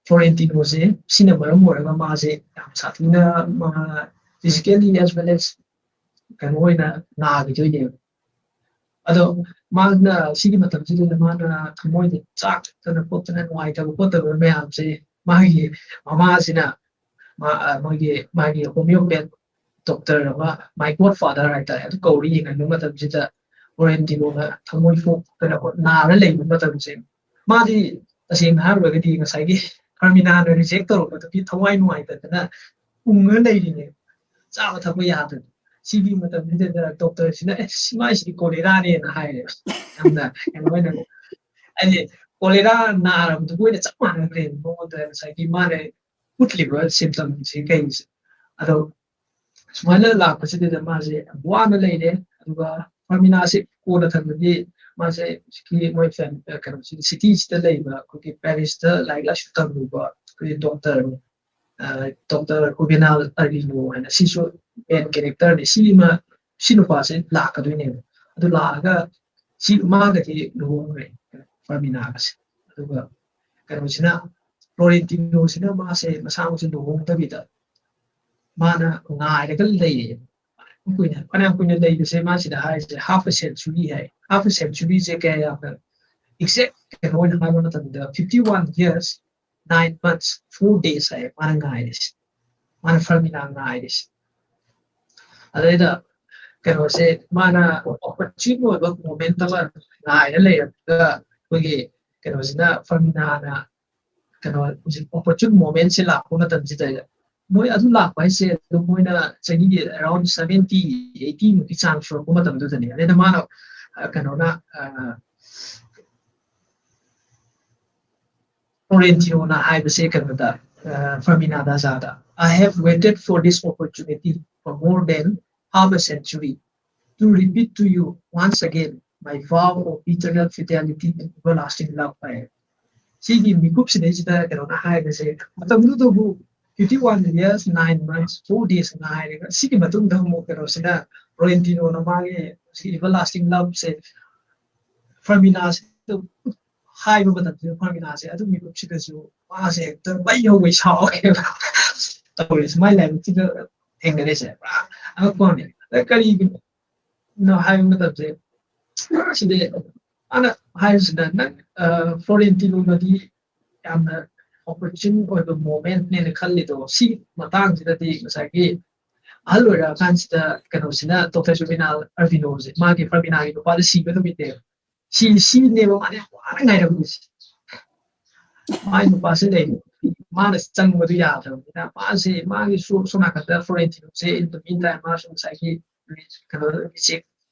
ꯐ꯭ꯂꯣꯔꯦꯟꯇꯤꯅꯣꯁꯦ ꯁꯤꯅ ꯃꯔꯝ ꯑꯣꯏꯔꯒ ꯃꯥꯁꯦ ꯌꯥꯝ ꯁꯥꯊꯤꯅ ꯃꯥ physically as well as ꯀꯩꯅꯣ ꯑꯣꯏꯅ ꯅꯥꯈꯤꯗꯣꯏꯅꯦꯕ꯫ ꯑꯗꯣ ꯃꯥꯅ ꯁꯤꯒꯤ ꯃꯇꯝꯁꯤꯗ ꯃꯥꯅ ꯊꯃꯣꯏꯗ ꯆꯥꯛꯇꯅ ꯈꯣꯠꯇꯅ ꯅꯨꯡꯉꯥꯏꯇꯕ ꯈꯣꯠꯇꯕ ꯃꯌꯥꯝꯁꯦ ꯃꯥꯒꯤ ꯃꯃꯥꯁꯤꯅ ꯃꯥ- ꯑ, ꯃꯣꯏꯒꯤ ꯃꯥꯒꯤ ꯍꯣꯃꯤꯌꯣꯄꯦꯠ ꯗꯣꯛꯇꯔ ꯑꯃ, my godfather ꯍꯥꯏꯇꯥꯔꯦ, ꯑꯗꯨ ꯀꯧꯔ ꯌꯦꯡꯍꯟꯕ ꯃꯇꯝꯁꯤꯗ ꯐ꯭ꯂꯣꯔꯦꯟꯇꯤꯅꯣꯅ ꯊꯃꯣꯏ ꯁꯣꯛꯇꯅ ꯅꯥꯔ ꯂꯩꯕ ꯃꯇꯝꯁꯦ ꯃꯥꯗꯤ ꯇꯁꯦꯡꯅ ꯍꯥꯏꯔꯨꯔꯒꯗꯤ ꯉꯁꯥꯏꯒꯤ ꯐꯔꯃꯤꯅꯥꯅ ꯔꯤꯖꯦꯛ ꯇꯧꯔꯛꯄꯗꯨꯒꯤ ꯊꯋꯥꯏ ꯅꯨꯡꯉꯥꯏꯇꯗꯅ ꯎꯪꯉ ꯂꯩꯔꯤꯅꯦ, ꯆꯥꯕ ꯊꯛꯄ ꯌꯥꯗꯅ꯫ ꯁꯤꯒꯤ ꯃꯇꯝꯁꯤꯗ ꯗꯣꯛꯇꯔꯁꯤꯅ ꯑꯦ ꯁꯤ ꯃꯥꯏꯁꯤꯗꯤ ꯀꯣꯂꯦꯔꯥꯅꯦꯅ ꯍꯥꯏꯔꯦꯕ꯫ ꯌꯥꯝꯅ ꯀꯩꯅꯣ ꯑꯣꯏꯅ ꯍꯥꯏꯗꯤ ꯀꯣꯂꯦꯔꯥ ꯅꯥꯔꯕꯗꯨꯒ ꯑꯣꯏꯅ ꯆꯞ ꯃꯥꯟꯅꯈ꯭ꯔꯦ ꯃꯉꯣꯟꯗ ꯉꯁꯥꯏꯒꯤ ꯃꯥꯅ ꯎꯠꯂꯤꯕ ꯁꯤꯝꯇꯝꯁꯤ ꯀꯩꯁꯦ꯫ ꯑꯗꯣ ꯁꯨꯃꯥꯏꯅ ꯂꯥꯛꯄꯁꯤꯗ ꯃꯥꯁꯦ ꯌꯥꯝ ꯋꯥꯅ ꯂꯩꯔꯦ꯫ ꯑꯗꯨꯒ ꯐꯔꯃꯤꯅꯥꯁꯤ ꯀꯣꯟꯅ ꯊꯪꯗꯗꯤ ꯃꯥꯁꯦ ꯍꯧꯖꯤꯛꯀꯤ ꯃꯣꯏ ꯐꯦꯝ- ꯑ, ꯀꯩꯅꯣꯁꯤ ꯁꯤꯇꯤꯁꯤꯗ ꯂꯩꯕ ꯑꯩꯈꯣꯏꯒꯤ ꯄꯦꯔꯤꯁꯇ ꯂꯥꯏꯔꯤꯛ ꯂꯥꯏꯁꯨ ꯇꯝꯂꯨꯕ ꯑꯩꯈꯣꯏꯒꯤ ꯗꯣꯛꯇꯔ ꯗꯣꯛꯇꯔ ꯍꯨꯕꯦꯅꯥꯜ ꯑꯔꯤꯅꯣ ꯍꯥꯏꯅ ꯁꯤꯁꯨ ꯃꯦꯟ ꯀꯦꯔꯦꯛꯇꯔꯅꯤ꯫ ꯁꯤꯃ ꯁꯤ ꯅꯨꯄꯥꯁꯦ ꯂꯥꯛꯀꯗꯣꯏꯅꯦꯕ꯫ ꯑꯗꯨ ꯂꯥꯛꯑꯒ ꯁꯤ ꯃꯥꯒꯗꯤ ꯂꯨꯍꯣꯡꯈ꯭ꯔꯦ ꯐꯔꯃꯤꯅꯥꯒꯁꯦ꯫ ꯑꯗꯨꯒ ꯀꯩꯅꯣꯁꯤꯅ ꯐ꯭ꯂꯣꯔꯦꯟꯇꯤꯅꯣꯁꯤꯅ ꯃꯥꯁꯦ ꯃꯁꯥꯃꯛꯁꯦ ꯂꯨꯍꯣꯡꯗꯕꯤꯗ ꯃꯥꯅ ꯉꯥꯏꯔꯒ ꯂꯩꯌꯦ꯫ ꯀꯨꯏꯅ ꯐꯅꯌꯥꯝ ꯀꯨꯏꯅ ꯂꯩꯕꯁꯦ ꯃꯥ ꯁꯤꯗ ꯍꯥꯏꯔꯤꯁꯦ half a century high. Half a centuryꯁꯦ ꯀꯌꯥ ꯌꯥꯝꯅ exact ꯀꯩꯅꯣ ꯑꯣꯏꯅ ꯍꯥꯏꯕ ꯃꯇꯝꯗ fifty one years nine months four days ꯍꯥꯏ ꯃꯥꯅ ꯉꯥꯏꯔꯤꯁꯦ꯫ ꯃꯥꯅ ꯐꯔꯃꯤꯅꯥ ꯉꯥꯏꯔꯤꯁꯦ꯫ ꯑꯗꯩꯗ ꯀꯩꯅꯣꯁꯦ ꯃꯥꯅ opportune ꯑꯣꯏꯕ moment ꯑꯃ ꯉꯥꯏꯔ ꯂꯩꯔꯒ ꯑꯩꯈꯣꯏꯒꯤ ꯀꯩꯅꯣꯁꯤꯅ ꯐꯔꯃꯤꯅꯥꯅ ꯀꯩꯅꯣ ꯍꯧꯖꯤꯛ opportune momentꯁꯦ ꯂꯥꯛꯄ ꯃꯇꯝꯁꯤꯗ ꯃꯣꯏ ꯑꯗꯨ ꯂꯥꯛꯄ ꯍꯥꯏꯁꯦ ꯑꯗꯨꯝ ꯃꯣꯏꯅ ꯆꯍꯤꯒꯤ around seventy eighty ꯃꯨꯛꯀꯤ ꯆꯥꯡ ꯁꯨꯔꯛꯄ ꯃꯇꯝꯗꯨꯗꯅꯤ꯫ ꯑꯗꯩꯗ ꯃꯥꯅ ꯑ, ꯀꯩꯅꯣꯅ ꯑ, ꯐ꯭ꯂꯣꯔꯦꯟꯇꯤꯅꯣꯅ ꯍꯥꯏꯕꯁꯦ ꯀꯩꯅꯣꯗ ꯐꯔꯃꯤꯅꯥ ꯗꯥꯖꯥꯗ, "I have waited for this opportunity for more than half a century to repeat to you once again my vow of eternal fidelity and everlasting love" ꯍꯥꯏ꯫ ꯁꯤꯒꯤ ꯃꯤꯀꯨꯞꯁꯤꯗꯩꯁꯤꯗ ꯀꯩꯅꯣꯅ ꯍꯥꯏꯕꯁꯦ ꯃꯇꯝꯗꯨꯗꯕꯨ fifty one years nine months four days ꯉꯥꯏꯔꯒ ꯁꯤꯒꯤ ꯃꯇꯨꯡꯗ ꯑꯃꯨꯛ ꯀꯩꯅꯣꯁꯤꯅ ꯐ꯭ꯂꯣꯔꯦꯟꯇꯤꯅꯣꯅ ꯃꯥꯒꯤ ꯁꯤ everlasting loveꯁꯦ ꯐꯔꯃꯤꯅꯥꯁꯤꯗ ꯍꯥꯏꯕ ꯃꯇꯝꯁꯤꯗ ꯐꯔꯃꯤꯅꯥꯁꯦ ꯑꯗꯨ ꯃꯤꯀꯨꯞꯁꯤꯗꯁꯨ ꯃꯥꯁꯦ ꯍꯦꯛꯇ ꯃꯩ ꯍꯧꯕꯩ ꯁꯥꯎꯋꯦꯕ꯫ ꯇꯧꯔꯤꯁꯦ ꯃꯥꯏ ꯂꯥꯏꯕꯛꯁꯤꯗ ꯊꯦꯡꯅꯔꯤꯁꯦ ꯄꯨꯔꯥ ꯑꯉꯛꯄ ꯑꯃꯅꯦ꯫ ꯑꯗ ꯀꯔꯤꯒꯤꯅꯣ ꯍꯥꯏꯕ ꯃꯇꯝꯁꯦ, ꯁꯤꯗꯤ ꯃꯥꯅ ꯍꯥꯏꯔꯤꯁꯤꯅ, ꯅꯪ ꯐ꯭ꯂꯣꯔꯦꯟꯇꯤꯅꯣꯅꯗꯤ ꯌꯥꯝꯅ ꯑꯣꯄꯣꯔꯆꯨꯟ ꯑꯣꯏꯕ ꯃꯣꯃꯦꯟꯅꯦꯅ ꯈꯜꯂꯤꯗꯣ, ꯁꯤ ꯃꯇꯥꯡꯁꯤꯗꯗꯤ ꯉꯁꯥꯏꯒꯤ ꯑꯍꯜ ꯑꯣꯏꯔꯛꯑꯀꯥꯟꯁꯤꯗ ꯀꯩꯅꯣꯁꯤꯅ, ꯗꯣꯛꯇꯔ ꯖꯨꯕꯤꯅꯥꯜ ꯑꯔꯕꯤꯅꯣꯁꯦ, ꯃꯥꯒꯤ ꯐꯔꯃꯤꯅꯥꯒꯤ ꯅꯨꯄꯥꯗ ꯁꯤꯕ ꯅꯨꯃꯤꯠꯅꯦꯕ꯫ ꯁꯤ ꯁꯤꯅꯦꯕ ꯃꯥꯅ ꯌꯥꯝ ꯋꯥꯅ ꯉꯥꯏꯔꯝꯃꯤꯁꯦ꯫ ꯃꯥꯏ ꯅꯨꯄꯥꯁꯤ ꯂꯩ, ꯃꯥꯅ ꯆꯪꯕꯗꯨ ꯌꯥꯗ꯭ꯔꯕꯅꯤꯅ ꯃꯥꯁꯦ, ꯃꯥꯒꯤꯁꯨ ꯁꯣꯝ ꯅꯥꯀꯟꯗ ꯐ꯭ꯂꯣꯔꯦꯟꯇꯤꯅꯣꯁꯦ in the meantime ꯃꯥꯁꯨ ꯉꯁꯥꯏꯒꯤ ꯀꯩꯅꯣ ꯔꯤꯖꯦꯛ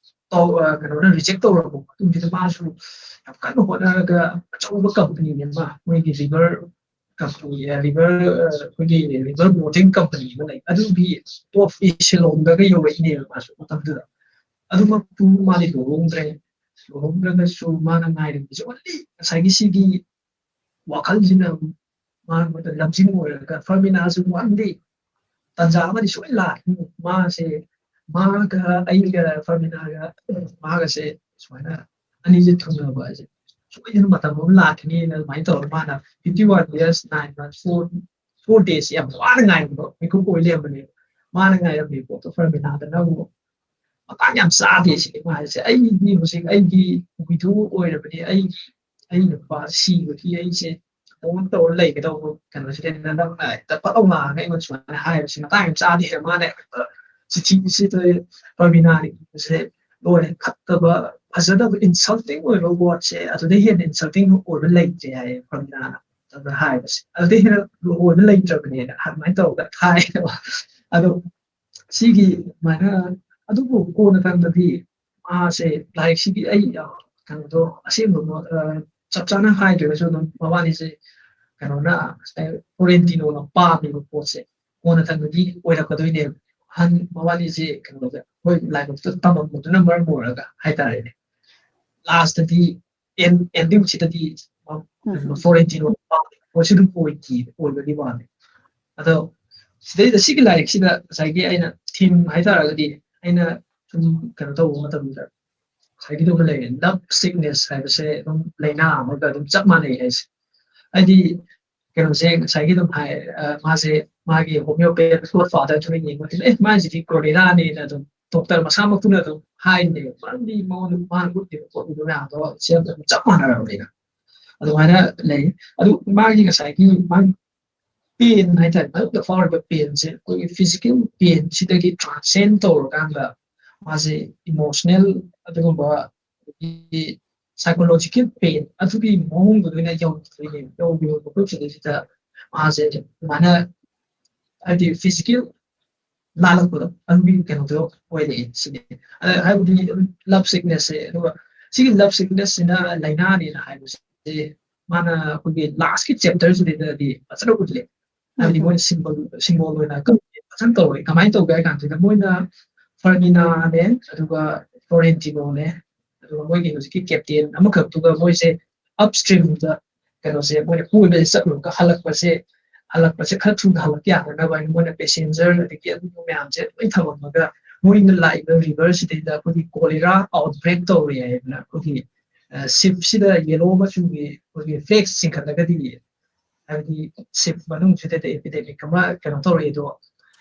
ꯇꯧ ꯑ, ꯀꯩꯅꯣꯅ ꯔꯤꯖꯦꯛ ꯇꯧꯔꯕ ꯃꯇꯨꯡꯁꯤꯗ ꯃꯥꯁꯨ ꯌꯥꯝ ꯀꯟꯅ ꯍꯣꯠꯅꯔꯒ ꯑꯆꯧꯕ ꯀꯝꯄꯅꯤ ꯑꯃ, ꯃꯣꯏꯒꯤ ꯔꯤꯚꯔ ꯀꯝꯄꯅꯤ, ꯔꯤꯚꯔ ꯑꯩꯈꯣꯏꯒꯤ ꯔꯤꯚꯔ ꯕꯣꯇꯤꯡ ꯀꯝꯄꯅꯤ ꯑꯃ ꯂꯩ, ꯑꯗꯨꯒꯤ ꯇꯣꯞ ꯏꯁꯦꯂꯣꯟꯗꯒ ꯌꯧꯔꯛꯏꯅꯦꯕ ꯃꯥꯁꯨ ꯃꯇꯝꯗꯨꯗ꯫ ꯑꯗꯨꯃꯛꯇꯨ ꯃꯥꯗꯤ ꯂꯨꯍꯣꯡꯗ꯭ꯔꯦ꯫ ꯂꯨꯍꯣꯡꯗ꯭ꯔꯒꯁꯨ ꯃꯥꯅ ꯉꯥꯏꯔꯤꯕꯁꯦ only ꯉꯁꯥꯏꯒꯤ ꯁꯤꯒꯤ ꯋꯥꯈꯜꯁꯤꯅ ꯃꯥꯉꯣꯟꯗ ꯂꯝꯖꯤꯡ ꯑꯣꯏꯔꯒ ꯐꯔꯃꯤꯅꯥꯁꯨ one day ꯇꯟꯖꯥ ꯑꯃꯗꯤ ꯁꯣꯏ ꯂꯥꯛꯈꯤꯅꯤ꯫ ꯃꯥꯁꯦ, ꯃꯥꯒ ꯑꯩꯒ ꯐꯔꯃꯤꯅꯥꯒ ꯃꯥꯒꯁꯦ ꯁꯨꯃꯥꯏꯅ ꯑꯅꯤꯁꯦ ꯊꯨꯡꯅꯕ ꯍꯥꯏꯁꯦ ꯁꯣꯏꯗꯅ ꯃꯇꯝ ꯑꯃ ꯂꯥꯛꯈꯤꯅꯤꯅ ꯑꯗꯨꯃꯥꯏꯅ ꯇꯧꯔꯒ ꯃꯥꯅ fifty one years nine months four four days ꯌꯥꯝ ꯋꯥꯅ ꯉꯥꯏꯕꯗꯣ ꯃꯤꯀꯨꯞ ꯑꯣꯏ ꯂꯩꯔꯝꯕꯅꯦꯕ꯫ ꯃꯥꯅ ꯉꯥꯏꯔꯝꯃꯤ ꯄꯣꯠꯇꯣ ꯐꯔꯃꯤꯅꯥꯗꯅ ꯑꯃꯨꯛ ꯃꯇꯥꯡ ꯌꯥꯝ ꯆꯥꯗꯦ ꯁꯤꯅꯤ ꯃꯥ ꯍꯥꯏꯁꯦ꯫ ꯑꯩꯗꯤ ꯍꯧꯖꯤꯛ ꯑꯩꯒꯤ ꯋꯤꯗꯣ ꯑꯣꯏꯔꯕꯅꯤ, ꯑꯩꯒꯤ ꯑꯩ ꯅꯨꯄꯥ ꯁꯤꯕꯒꯤ ꯑꯩꯁꯦ ꯃꯣꯟ ꯇꯧꯔ ꯂꯩꯒꯗꯧꯕ ꯀꯩꯅꯣꯁꯤꯗ ꯅꯪꯅ ꯍꯦꯛꯇ ꯐꯠ ꯂꯥꯎ ꯂꯥꯛꯑꯒ ꯑꯩꯉꯣꯟꯗ ꯁꯨꯃꯥꯏꯅ ꯍꯥꯏꯕꯁꯤ ꯃꯇꯥꯡ ꯌꯥꯝ ꯆꯥꯗꯦ ꯍꯥꯏꯕ꯫ ꯃꯥꯅ ꯍꯦꯛꯇ ꯆꯤꯊꯤꯁꯤꯗ ꯄ꯭ꯔꯕꯤꯅꯥꯒꯤ ꯏꯕꯁꯦ ꯂꯣꯏꯔꯦ, ꯐꯠꯇꯕ, ꯐꯖꯗꯕ, insulting ꯑꯣꯏꯕ word ꯁꯦ ꯑꯗꯨꯗꯩ ꯍꯦꯟꯅ insulting ꯑꯣꯏꯕ ꯂꯩꯇ꯭ꯔꯦ ꯍꯥꯏꯌꯦ ꯄ꯭ꯔꯕꯤꯅꯥꯅ ꯑꯗꯨꯗ ꯍꯥꯏꯕꯁꯦ꯫ ꯑꯗꯨꯗꯩ ꯍꯦꯟꯅ ꯑꯣꯏꯕ ꯂꯩꯇ꯭ꯔꯕꯅꯦꯅ ꯑꯗꯨꯃꯥꯏꯅ ꯇꯧꯔꯒ ꯊꯥꯏꯌꯦꯕ꯫ ꯑꯗꯣ ꯁꯤꯒꯤ ꯑꯗꯨꯃꯥꯏꯅ, ꯑꯗꯨꯕꯨ ꯀꯣꯟꯅ ꯊꯪꯗꯗꯤ ꯃꯥꯁꯦ ꯂꯥꯏꯔꯤꯛꯁꯤꯒꯤ ꯑꯩ, ꯑ, ꯀꯩꯅꯣꯗꯣ ꯑꯁꯦꯡꯕ ꯃ-, ꯑ, ꯆꯞ ꯆꯥꯅ ꯍꯥꯏꯗ꯭ꯔꯒꯁꯨ ꯑꯗꯨꯝ ꯃꯕꯥꯅꯤꯁꯦ ꯀꯩꯅꯣꯅ, ꯉꯁꯥꯏ ꯐ꯭ꯂꯣꯔꯦꯟꯇꯤꯅꯣꯅ ꯄꯥꯝꯃꯤꯕ ꯄꯣꯠꯁꯦ ꯀꯣꯟꯅ ꯊꯪꯗꯗꯤ ꯑꯣꯏꯔꯛꯀꯗꯣꯏꯅꯦꯕ꯫ ꯑꯍꯟ ꯃꯕꯥꯅꯤꯁꯦ ꯀꯩꯅꯣꯗ ꯑꯩꯈꯣꯏ ꯂꯥꯏꯕꯛꯇ ꯇꯝꯃꯝꯕꯗꯨꯅ ꯃꯔꯝ ꯑꯣꯏꯔꯒ ꯍꯥꯏꯇꯥꯔꯦꯅꯦ꯫ ꯂꯥꯁꯇꯗꯤ ꯑꯦꯟ-, ꯑꯦꯟꯗꯤꯡꯁꯤꯗꯗꯤ ꯎꯝ꯫ ꯐ꯭ꯂꯣꯔꯦꯟꯇꯤꯅꯣ ꯄꯥꯝꯃꯤꯕ ꯄꯣꯠꯁꯤ ꯑꯗꯨꯝ ꯑꯣꯏꯈꯤ, ꯑꯣꯏꯕꯒꯤ ꯋꯥꯅꯤ꯫ ꯑꯗꯣ ꯁꯤꯗꯩꯗ ꯁꯤꯒꯤ ꯂꯥꯏꯔꯤꯛꯁꯤꯗ ꯉꯁꯥꯏꯒꯤ ꯑꯩꯅ ꯊꯤꯝ ꯍꯥꯏꯇꯥꯔꯒꯗꯤ ꯑꯩꯅ ꯁꯨꯝ ꯀꯩꯅꯣ ꯇꯧꯕ ꯃꯇꯝꯗ ꯉꯁꯥꯏꯒꯤꯗꯨꯃ ꯂꯩꯔꯦ, love sickness ꯍꯥꯏꯕꯁꯦ ꯑꯗꯨꯝ ꯂꯥꯏꯅꯥ ꯑꯃꯒ ꯑꯗꯨꯝ ꯆꯞ ꯃꯥꯟꯅꯩ ꯍꯥꯏꯁꯦ꯫ ꯍꯥꯏꯗꯤ ꯀꯩꯅꯣꯁꯦ ꯉꯁꯥꯏꯒꯤ ꯑꯗꯨꯝ ꯍꯥꯏ, ꯑ, ꯃꯥꯁꯦ ꯃꯥꯒꯤ homeopath godfather ꯗꯨꯅ ꯌꯦꯡꯕ ꯃꯇꯝꯗ, "ꯑꯦ, ꯃꯥꯁꯤꯗꯤ cholera ꯅꯦꯅ" ꯑꯗꯨꯝ doctor ꯃꯁꯥꯃꯛꯇꯨꯅ ꯑꯗꯨꯝ ꯍꯥꯏꯔꯤꯅꯦꯕ, ꯃꯔꯝꯗꯤ ꯃꯉꯣꯟꯗ ꯃꯥꯅ ꯎꯠꯂꯤꯕ ꯄꯣꯠ ꯎꯠꯂꯤꯕ ꯃꯌꯥꯝꯗꯣ ꯁꯦꯝꯗ ꯑꯗꯨꯝ ꯆꯞ ꯃꯥꯟꯅꯔꯕꯅꯤꯅ꯫ ꯑꯗꯨꯃꯥꯏꯅ ꯂꯩ꯫ ꯑꯗꯨ ꯃꯥꯒꯤ ꯉꯁꯥꯏꯒꯤ ꯃꯥꯒꯤ pain ꯍꯥꯏꯇꯥꯔꯦ, ꯃꯅꯨꯡꯗ ꯐꯥꯎꯔꯤꯕ pain ꯁꯦ ꯑꯩꯈꯣꯏꯒꯤ physical pain ꯁꯤꯗꯒꯤ transcend ꯇꯧꯔꯀꯥꯟꯗ ꯃꯥꯁꯦ emotional ꯑꯗꯨꯒꯨꯝꯕ ꯑꯗꯒꯤ psychological pain ꯑꯗꯨꯒꯤ ꯃꯑꯣꯡꯗꯨꯗ ꯑꯣꯏꯅ ꯌꯧꯈꯤꯗꯣꯏꯅꯦꯕ꯫ ꯌꯧꯈꯤꯕ ꯃꯈꯣꯏ ꯁꯤꯗꯩꯁꯤꯗ ꯃꯥꯁꯦ ꯑꯗꯨꯃꯥꯏꯅ, ꯍꯥꯏꯗꯤ, physical ꯂꯥꯜꯂꯛꯄꯗꯣ ꯑꯗꯨꯒꯤ ꯀꯩꯅꯣꯗꯣ ꯑꯣꯏꯔꯛꯑꯦ ꯁꯤꯅꯤ꯫ ꯑ, ꯍꯥꯏꯕꯗꯤ love sickness ꯁꯦ, ꯑꯗꯨꯒ ꯁꯤꯒꯤ love sickness ꯁꯤꯅ ꯂꯥꯏꯅꯥꯅꯦꯅ ꯍꯥꯏꯕꯁꯦ ꯃꯥꯅ ꯑꯩꯈꯣꯏꯒꯤ last ꯀꯤ chapter ꯁꯤꯗꯩꯗꯗꯤ ꯐꯖꯅ ꯎꯠꯂꯦ꯫ ꯍꯥꯏꯕꯗꯤ ꯎꯝ꯫ ꯃꯣꯏꯅ symbol, symbol ꯑꯣꯏꯅ ꯀ-, ꯐꯖꯅ ꯇꯧꯔꯦ꯫ ꯀꯃꯥꯏꯅ ꯇꯧꯒꯦ ꯍꯥꯏ ꯀꯥꯟꯁꯤꯗ ꯃꯣꯏꯅ Fermina ꯅꯦ, ꯑꯗꯨꯒ Florentino ꯅꯦ, ꯑꯗꯨꯒ ꯃꯣꯏꯒꯤ ꯍꯧꯖꯤꯛꯀꯤ captain ꯑꯃꯈꯛꯇꯨꯒ ꯃꯣꯏꯁꯦ upstream ꯗ ꯀꯩꯅꯣꯁꯦ ꯃꯣꯏꯅ ꯀꯣꯏꯕꯁꯦ ꯆꯠꯂꯨꯔꯒ ꯍꯜꯂꯛꯄꯁꯦ, ꯍꯜꯂꯛꯄꯁꯦ ꯈꯔ ꯊꯨꯅ ꯍꯜꯂꯛꯄ ꯌꯥꯅꯅꯕ ꯍꯥꯏꯅ ꯃꯣꯏꯅ passenger ꯑꯗꯒꯤ ꯑꯗꯨꯒꯨꯝꯕ ꯃꯌꯥꯝꯁꯦ ꯂꯣꯏ ꯊꯝꯃꯝꯃꯒ ꯃꯣꯏꯅ ꯂꯥꯛꯏꯕ river ꯁꯤꯗꯩꯗ ꯑꯩꯈꯣꯏꯒꯤ cholera outbreak ꯇꯧꯔꯦ ꯍꯥꯏꯗꯅ ꯑꯩꯈꯣꯏꯒꯤ, ꯑ, ship ꯁꯤꯗ yellow ꯃꯆꯨꯒꯤ ꯑꯩꯈꯣꯏꯒꯤ flag ꯆꯤꯡꯈꯠꯂꯒꯗꯤ, ꯍꯥꯏꯕꯗꯤ ship ꯃꯅꯨꯡꯁꯤꯗ epidemic ꯑꯃ ꯀꯩꯅꯣ ꯇꯧꯔꯛꯑꯦꯗꯣ,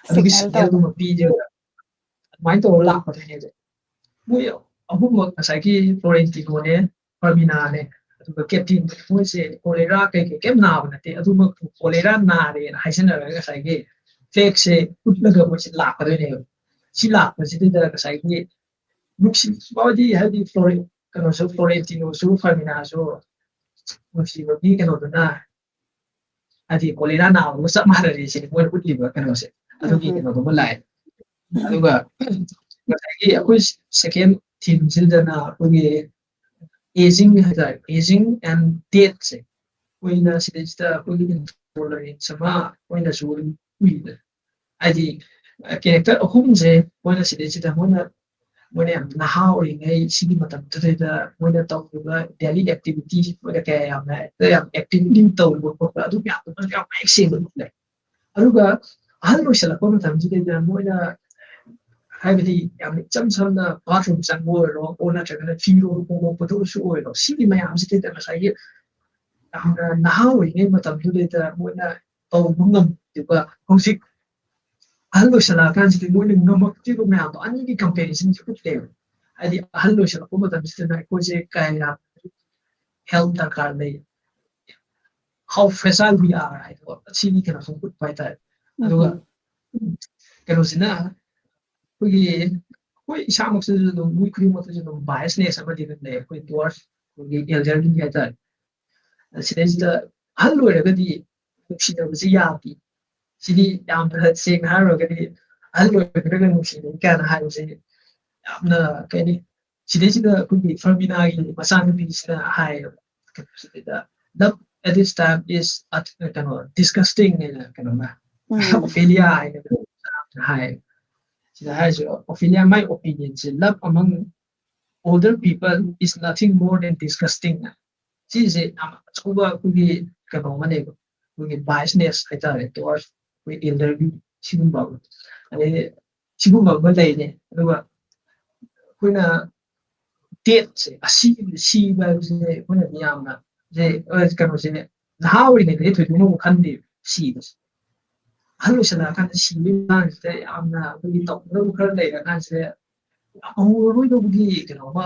ꯑꯗꯨꯒꯤ signal ꯇꯧꯕ꯫ Signal ꯒꯨꯝꯕ ꯄꯤꯗꯦꯕ꯫ ꯑꯗꯨꯃꯥꯏꯅ ꯇꯧꯔ ꯂꯥꯛꯄꯗꯣꯏꯅꯦꯕ꯫ ꯃꯣꯏ ꯑꯍꯨꯝꯃꯛ, ꯉꯁꯥꯏꯒꯤ Florentino ꯅꯦ, Fermina ꯅꯦ, ꯑꯗꯨꯒ captain ꯅꯦ, ꯃꯣꯏꯁꯦ cholera ꯀꯩꯀꯩ ꯀꯩꯝ ꯅꯥꯕ ꯅꯠꯇꯦ꯫ ꯑꯗꯨꯃꯛ cholera ꯅꯥꯔꯦꯅ ꯍꯥꯏꯖꯟꯅꯔꯒ ꯉꯁꯥꯏꯒꯤ flag ꯁꯦ ꯎꯠꯂꯒ ꯃꯣꯏꯁꯦ ꯂꯥꯛꯀꯗꯣꯏꯅꯦꯕ꯫ ꯁꯤ ꯂꯥꯛꯄꯁꯤꯗꯩꯗ ꯉꯁꯥꯏꯒꯤ ꯅꯨꯡꯁꯤꯕꯗꯤ, ꯍꯥꯏꯗꯤ Floren-, ꯀꯩꯅꯣꯁꯨ, Florentino ꯁꯨ Fermina ꯁꯨ ꯅꯨꯡꯁꯤꯕꯒꯤ ꯀꯩꯅꯣꯗꯨꯅ, ꯍꯥꯏꯗꯤ cholera ꯅꯥꯕꯒ ꯆꯞ ꯃꯥꯟꯅꯔꯦ ꯁꯤꯅꯤ ꯃꯣꯏꯅ ꯎꯠꯂꯤꯕ ꯀꯩꯅꯣꯁꯦ꯫ ꯑꯗꯨꯒꯤ ꯎꯝ꯫ ꯀꯩꯅꯣꯗꯨꯃ ꯂꯥꯛꯑꯦ꯫ ꯑꯗꯨꯒ ꯉꯁꯥꯏꯒꯤ ꯑꯩꯈꯣꯏ second theme ꯁꯤꯗꯅ ꯑꯩꯈꯣꯏꯒꯤ aging ꯍꯥꯏꯇꯥꯔꯦ, aging and death ꯁꯦ ꯑꯩꯈꯣꯏꯅ ꯁꯤꯗꯩꯁꯤꯗ ꯑꯩꯈꯣꯏꯒꯤ intolerance ꯑꯃ ꯑꯩꯈꯣꯏꯅꯁꯨ ꯑꯗꯨꯝ ꯎꯏꯗꯅ꯫ ꯍꯥꯏꯗꯤ character ꯑꯍꯨꯝꯁꯦ ꯃꯣꯏꯅ ꯁꯤꯗꯩꯁꯤꯗ ꯃꯣꯏꯅ, ꯃꯣꯏꯅ ꯌꯥꯝ ꯅꯍꯥ ꯑꯣꯏꯔꯤꯉꯩ ꯁꯤꯒꯤ ꯃꯇꯝꯗꯨꯗꯩꯗ ꯃꯣꯏꯅ ꯇꯧꯔꯤꯕ daily activity ꯁꯤ ꯃꯣꯏꯅ ꯀꯌꯥ ꯌꯥꯝꯅ ꯍꯦꯛꯇ ꯌꯥꯝ actively ꯇꯧꯕ ꯈꯣꯠꯄ ꯑꯗꯨ ꯃꯌꯥꯝꯗꯨ ꯃꯣꯏꯅ ꯌꯥꯝ ꯃꯌꯦꯛ ꯁꯦꯡꯅ ꯎꯠꯂꯦ꯫ ꯑꯗꯨꯒ ꯑꯍꯜ ꯑꯣꯏꯁꯜꯂꯛꯄ ꯃꯇꯝꯁꯤꯗꯩꯗ ꯃꯣꯏꯅ, ꯍꯥꯏꯕꯗꯤ ꯌꯥꯝ ꯏꯆꯝ ꯆꯝꯅ bathroom ꯆꯪꯕ ꯑꯣꯏꯔꯣ, ꯑꯣ ꯅꯠꯇ꯭ꯔꯒꯅ ꯐꯤꯔꯣꯜ ꯍꯣꯡꯗꯣꯛꯄꯗ ꯑꯣꯏꯔꯁꯨ ꯑꯣꯏꯔꯣ, ꯁꯤꯒꯤ ꯃꯌꯥꯝꯁꯤꯗꯩꯗ ꯉꯁꯥꯏꯒꯤ ꯌꯥꯝꯅ ꯅꯍꯥ ꯑꯣꯏꯔꯤꯉꯩ ꯃꯇꯝꯗꯨꯗꯩꯗ ꯃꯣꯏꯅ ꯇꯧꯕ ꯉꯝꯈꯤꯕ, ꯍꯧꯖꯤꯛ ꯑꯍꯜ ꯑꯣꯏꯁꯜꯂꯛꯑꯀꯥꯟꯁꯤꯗꯤ ꯃꯣꯏꯅ ꯉꯝꯃꯛꯇ꯭ꯔꯤꯕ ꯃꯌꯥꯝꯗꯣ ꯑꯅꯤꯒꯤ ꯀꯝꯄꯦꯔꯤꯖꯟꯁꯦ ꯎꯠꯂꯦꯕ꯫ ꯍꯥꯏꯗꯤ ꯑꯍꯜ ꯑꯣꯏꯁꯜꯂꯛꯄ ꯃꯇꯝꯁꯤꯗꯅ ꯑꯩꯈꯣꯏꯁꯦ ꯀꯌꯥ ꯍꯦꯜꯞ ꯗꯔꯀꯥꯔ ꯂꯩ, how fragile we are ꯍꯥꯏꯗꯣ ꯁꯤꯒꯤ ꯀꯩꯅꯣꯁꯦ ꯎꯠꯄ ꯍꯥꯏꯇꯥꯔꯦ꯫ ꯑꯗꯨꯒ ꯀꯩꯅꯣꯁꯤꯅ ꯑꯩꯈꯣꯏꯒꯤ, ꯑꯩꯈꯣꯏ ꯏꯁꯥꯃꯛꯁꯤꯁꯨ ꯑꯗꯨꯝ, ꯃꯤ ꯈꯨꯗꯤꯡꯃꯛꯇꯁꯨ ꯑꯗꯨꯝ ꯕꯥꯏꯁꯅꯦꯁ ꯑꯃꯗꯤ ꯑꯗꯨꯝ ꯂꯩ꯫ ꯑꯩꯈꯣꯏ ꯗ꯭ꯋꯥꯔꯐ, ꯑꯩꯈꯣꯏꯒꯤ ꯑꯦꯜꯗꯔꯂꯤ ꯍꯥꯏꯇꯥꯔꯦ꯫ ꯁꯤꯗꯩꯁꯤꯗ ꯑꯍꯜ ꯑꯣꯏꯔꯒꯗꯤ ꯅꯨꯡꯁꯤꯅꯕꯁꯤ ꯌꯥꯗꯦ꯫ ꯁꯤꯗꯤ ꯌꯥꯝꯅ ꯁꯦꯡꯅ ꯍꯥꯏꯔꯨꯔꯒꯗꯤ ꯑꯍꯜ ꯑꯣꯏꯔꯒ ꯅꯨꯡꯁꯤꯅꯩ ꯀꯥꯏꯅ ꯍꯥꯏꯕꯁꯦ ꯌꯥꯝꯅ ꯀꯩ ꯍꯥꯏꯅꯤ, ꯁꯤꯗꯩꯁꯤꯗ ꯑꯩꯈꯣꯏꯒꯤ ꯐꯔꯃꯤꯅꯥꯒꯤ ꯃꯆꯥꯅꯨꯄꯤꯁꯤꯅ ꯍꯥꯏꯌꯦꯕ, ꯀꯩꯅꯣꯁꯤꯗ, "Love at this time is a, ꯀꯩꯅꯣ, disgusting" ꯍꯥꯏꯅ, ꯀꯩꯅꯣꯅ, ꯑꯣꯐꯦꯂꯤꯌꯥ ꯍꯥꯏꯅ ꯍꯥꯏ꯫ ꯁꯤꯗ ꯍꯥꯏꯔꯤꯁꯦ, Ophelia, "My opinion say, love among older people is nothing more than disgusting" ꯅ꯫ ꯁꯤꯁꯦ ꯌꯥꯝ ꯑꯆꯧꯕ ꯑꯩꯈꯣꯏꯒꯤ ꯀꯩꯅꯣ ꯑꯃꯅꯦꯕ, ꯑꯩꯈꯣꯏꯒꯤ ꯕꯥꯏꯁꯅꯦꯁ ꯍꯥꯏꯇꯥꯔꯦ, ꯇꯣꯋꯥꯔꯗ ꯑꯩꯈꯣꯏ ꯑꯦꯜꯗꯔꯒꯤ ꯁꯤꯒꯨꯝꯕ ꯑꯃ꯫ ꯑꯗꯩ ꯁꯤꯒꯨꯝꯕ ꯑꯃ ꯂꯩꯔꯦ꯫ ꯑꯗꯨꯒ ꯑꯩꯈꯣꯏꯅ ꯗꯦꯠꯁꯦ, ꯑꯁꯤꯕ, ꯁꯤꯕ ꯍꯥꯏꯕꯁꯦ ꯑꯩꯈꯣꯏꯅꯗꯤ ꯌꯥꯝꯅ ꯁꯦ, ꯑ, ꯀꯩꯅꯣꯁꯦ, ꯅꯍꯥ ꯑꯣꯏꯔꯤꯉꯩꯗꯗꯤ ꯊꯣꯏꯗꯣꯛꯅ ꯑꯃꯨꯛ ꯈꯟꯗꯦꯕ ꯁꯤꯕꯁꯦ꯫ ꯑꯍꯜ ꯑꯣꯏꯁꯜꯂꯛꯑꯀꯥꯟꯗ ꯁꯤꯕꯒꯤ ꯃꯇꯥꯡꯁꯤꯗ ꯌꯥꯝꯅ ꯑꯩꯈꯣꯏꯒꯤ ꯇꯧꯒꯗꯕ ꯈꯔ ꯂꯩꯔꯀꯥꯟꯁꯤꯗ ꯌꯥꯝ ꯍꯧꯔꯔꯣꯏꯗꯧꯕꯒꯤ ꯀꯩꯅꯣ ꯑꯃ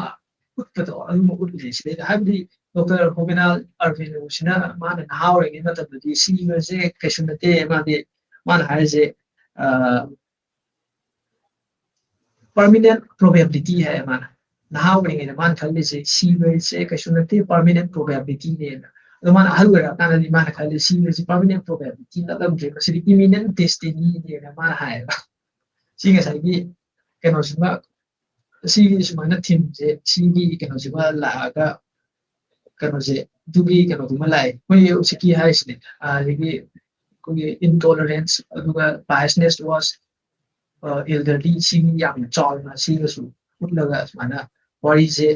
ꯎꯠꯄꯗꯣ, ꯑꯗꯨꯝꯕ ꯎꯠꯂꯤꯁꯦ ꯁꯤꯗꯩꯗ꯫ ꯍꯥꯏꯕꯗꯤ ꯗꯣꯛꯇꯔ ꯍꯣꯃꯤꯅꯥꯜ ꯑꯔꯕꯤꯟ ꯁꯤꯅ ꯃꯥꯅ ꯅꯍꯥ ꯑꯣꯏꯔꯤꯉꯩ ꯃꯇꯝꯗꯗꯤ ꯁꯤꯕꯁꯦ ꯀꯩꯁꯨ ꯅꯠꯇꯦ, ꯃꯥꯗꯤ, ꯃꯥꯅ ꯍꯥꯏꯔꯤꯁꯦ, ꯑ, ꯄꯔꯃꯤꯅꯦꯟ ꯄ꯭ꯔꯣꯕꯦꯕꯤꯂꯤꯇꯤ ꯍꯥꯏ ꯃꯥꯅ꯫ ꯅꯍꯥ ꯑꯣꯏꯔꯤꯉꯩꯗ ꯃꯥꯅ ꯈꯜꯂꯤꯁꯦ ꯁꯤꯕꯁꯦ ꯀꯩꯁꯨ ꯅꯠꯇꯦ, ꯄꯔꯃꯤꯅꯦꯟ ꯄ꯭ꯔꯣꯕꯦꯕꯤꯂꯤꯇꯤꯅꯦꯅ꯫ ꯑꯗꯣ ꯃꯥꯅ ꯑꯍꯜ ꯑꯣꯏꯔꯛꯑꯀꯥꯟꯗꯗꯤ ꯃꯥꯅ ꯈꯜꯂꯤ ꯁꯤꯕꯁꯤ ꯄꯔꯃꯤꯅꯦꯟ ꯄ꯭ꯔꯣꯕꯦꯕꯤꯂꯤꯇꯤ ꯅꯠꯂꯝꯗ꯭ꯔꯦ, ꯃꯁꯤꯗꯤ ꯏꯃꯤꯅꯦꯟ ꯗꯦꯁꯇꯤꯅꯤꯅꯦꯅ ꯃꯥꯅ ꯍꯥꯏꯌꯦꯕ꯫ ꯁꯤ ꯉꯁꯥꯏꯒꯤ ꯀꯩꯅꯣꯁꯤꯃ, ꯁꯤꯒꯤ ꯁꯨꯃꯥꯏꯅ ꯊꯤꯝꯁꯦ, ꯁꯤꯒꯤ ꯀꯩꯅꯣꯁꯤꯃ ꯂꯥꯛꯑꯒ ꯀꯩꯅꯣꯁꯦ, ꯑꯗꯨꯒꯤ ꯀꯩꯅꯣꯗꯨꯃ ꯂꯥꯛꯑꯦ꯫ ꯑꯩꯈꯣꯏꯒꯤ ꯍꯧꯖꯤꯛꯀꯤ ꯍꯥꯏꯔꯤꯁꯤꯅꯦ, ꯑꯗꯒꯤ ꯑꯩꯈꯣꯏꯒꯤ intolerance, ꯑꯗꯨꯒ biasness towards, ꯑ, elderly, ꯁꯤꯒꯤ ꯌꯥꯝꯅ ꯆꯥꯎꯅ ꯁꯤꯒꯁꯨ ꯎꯠꯂꯒ ꯁꯨꯃꯥꯏꯅ ꯋꯥꯔꯤꯁꯦ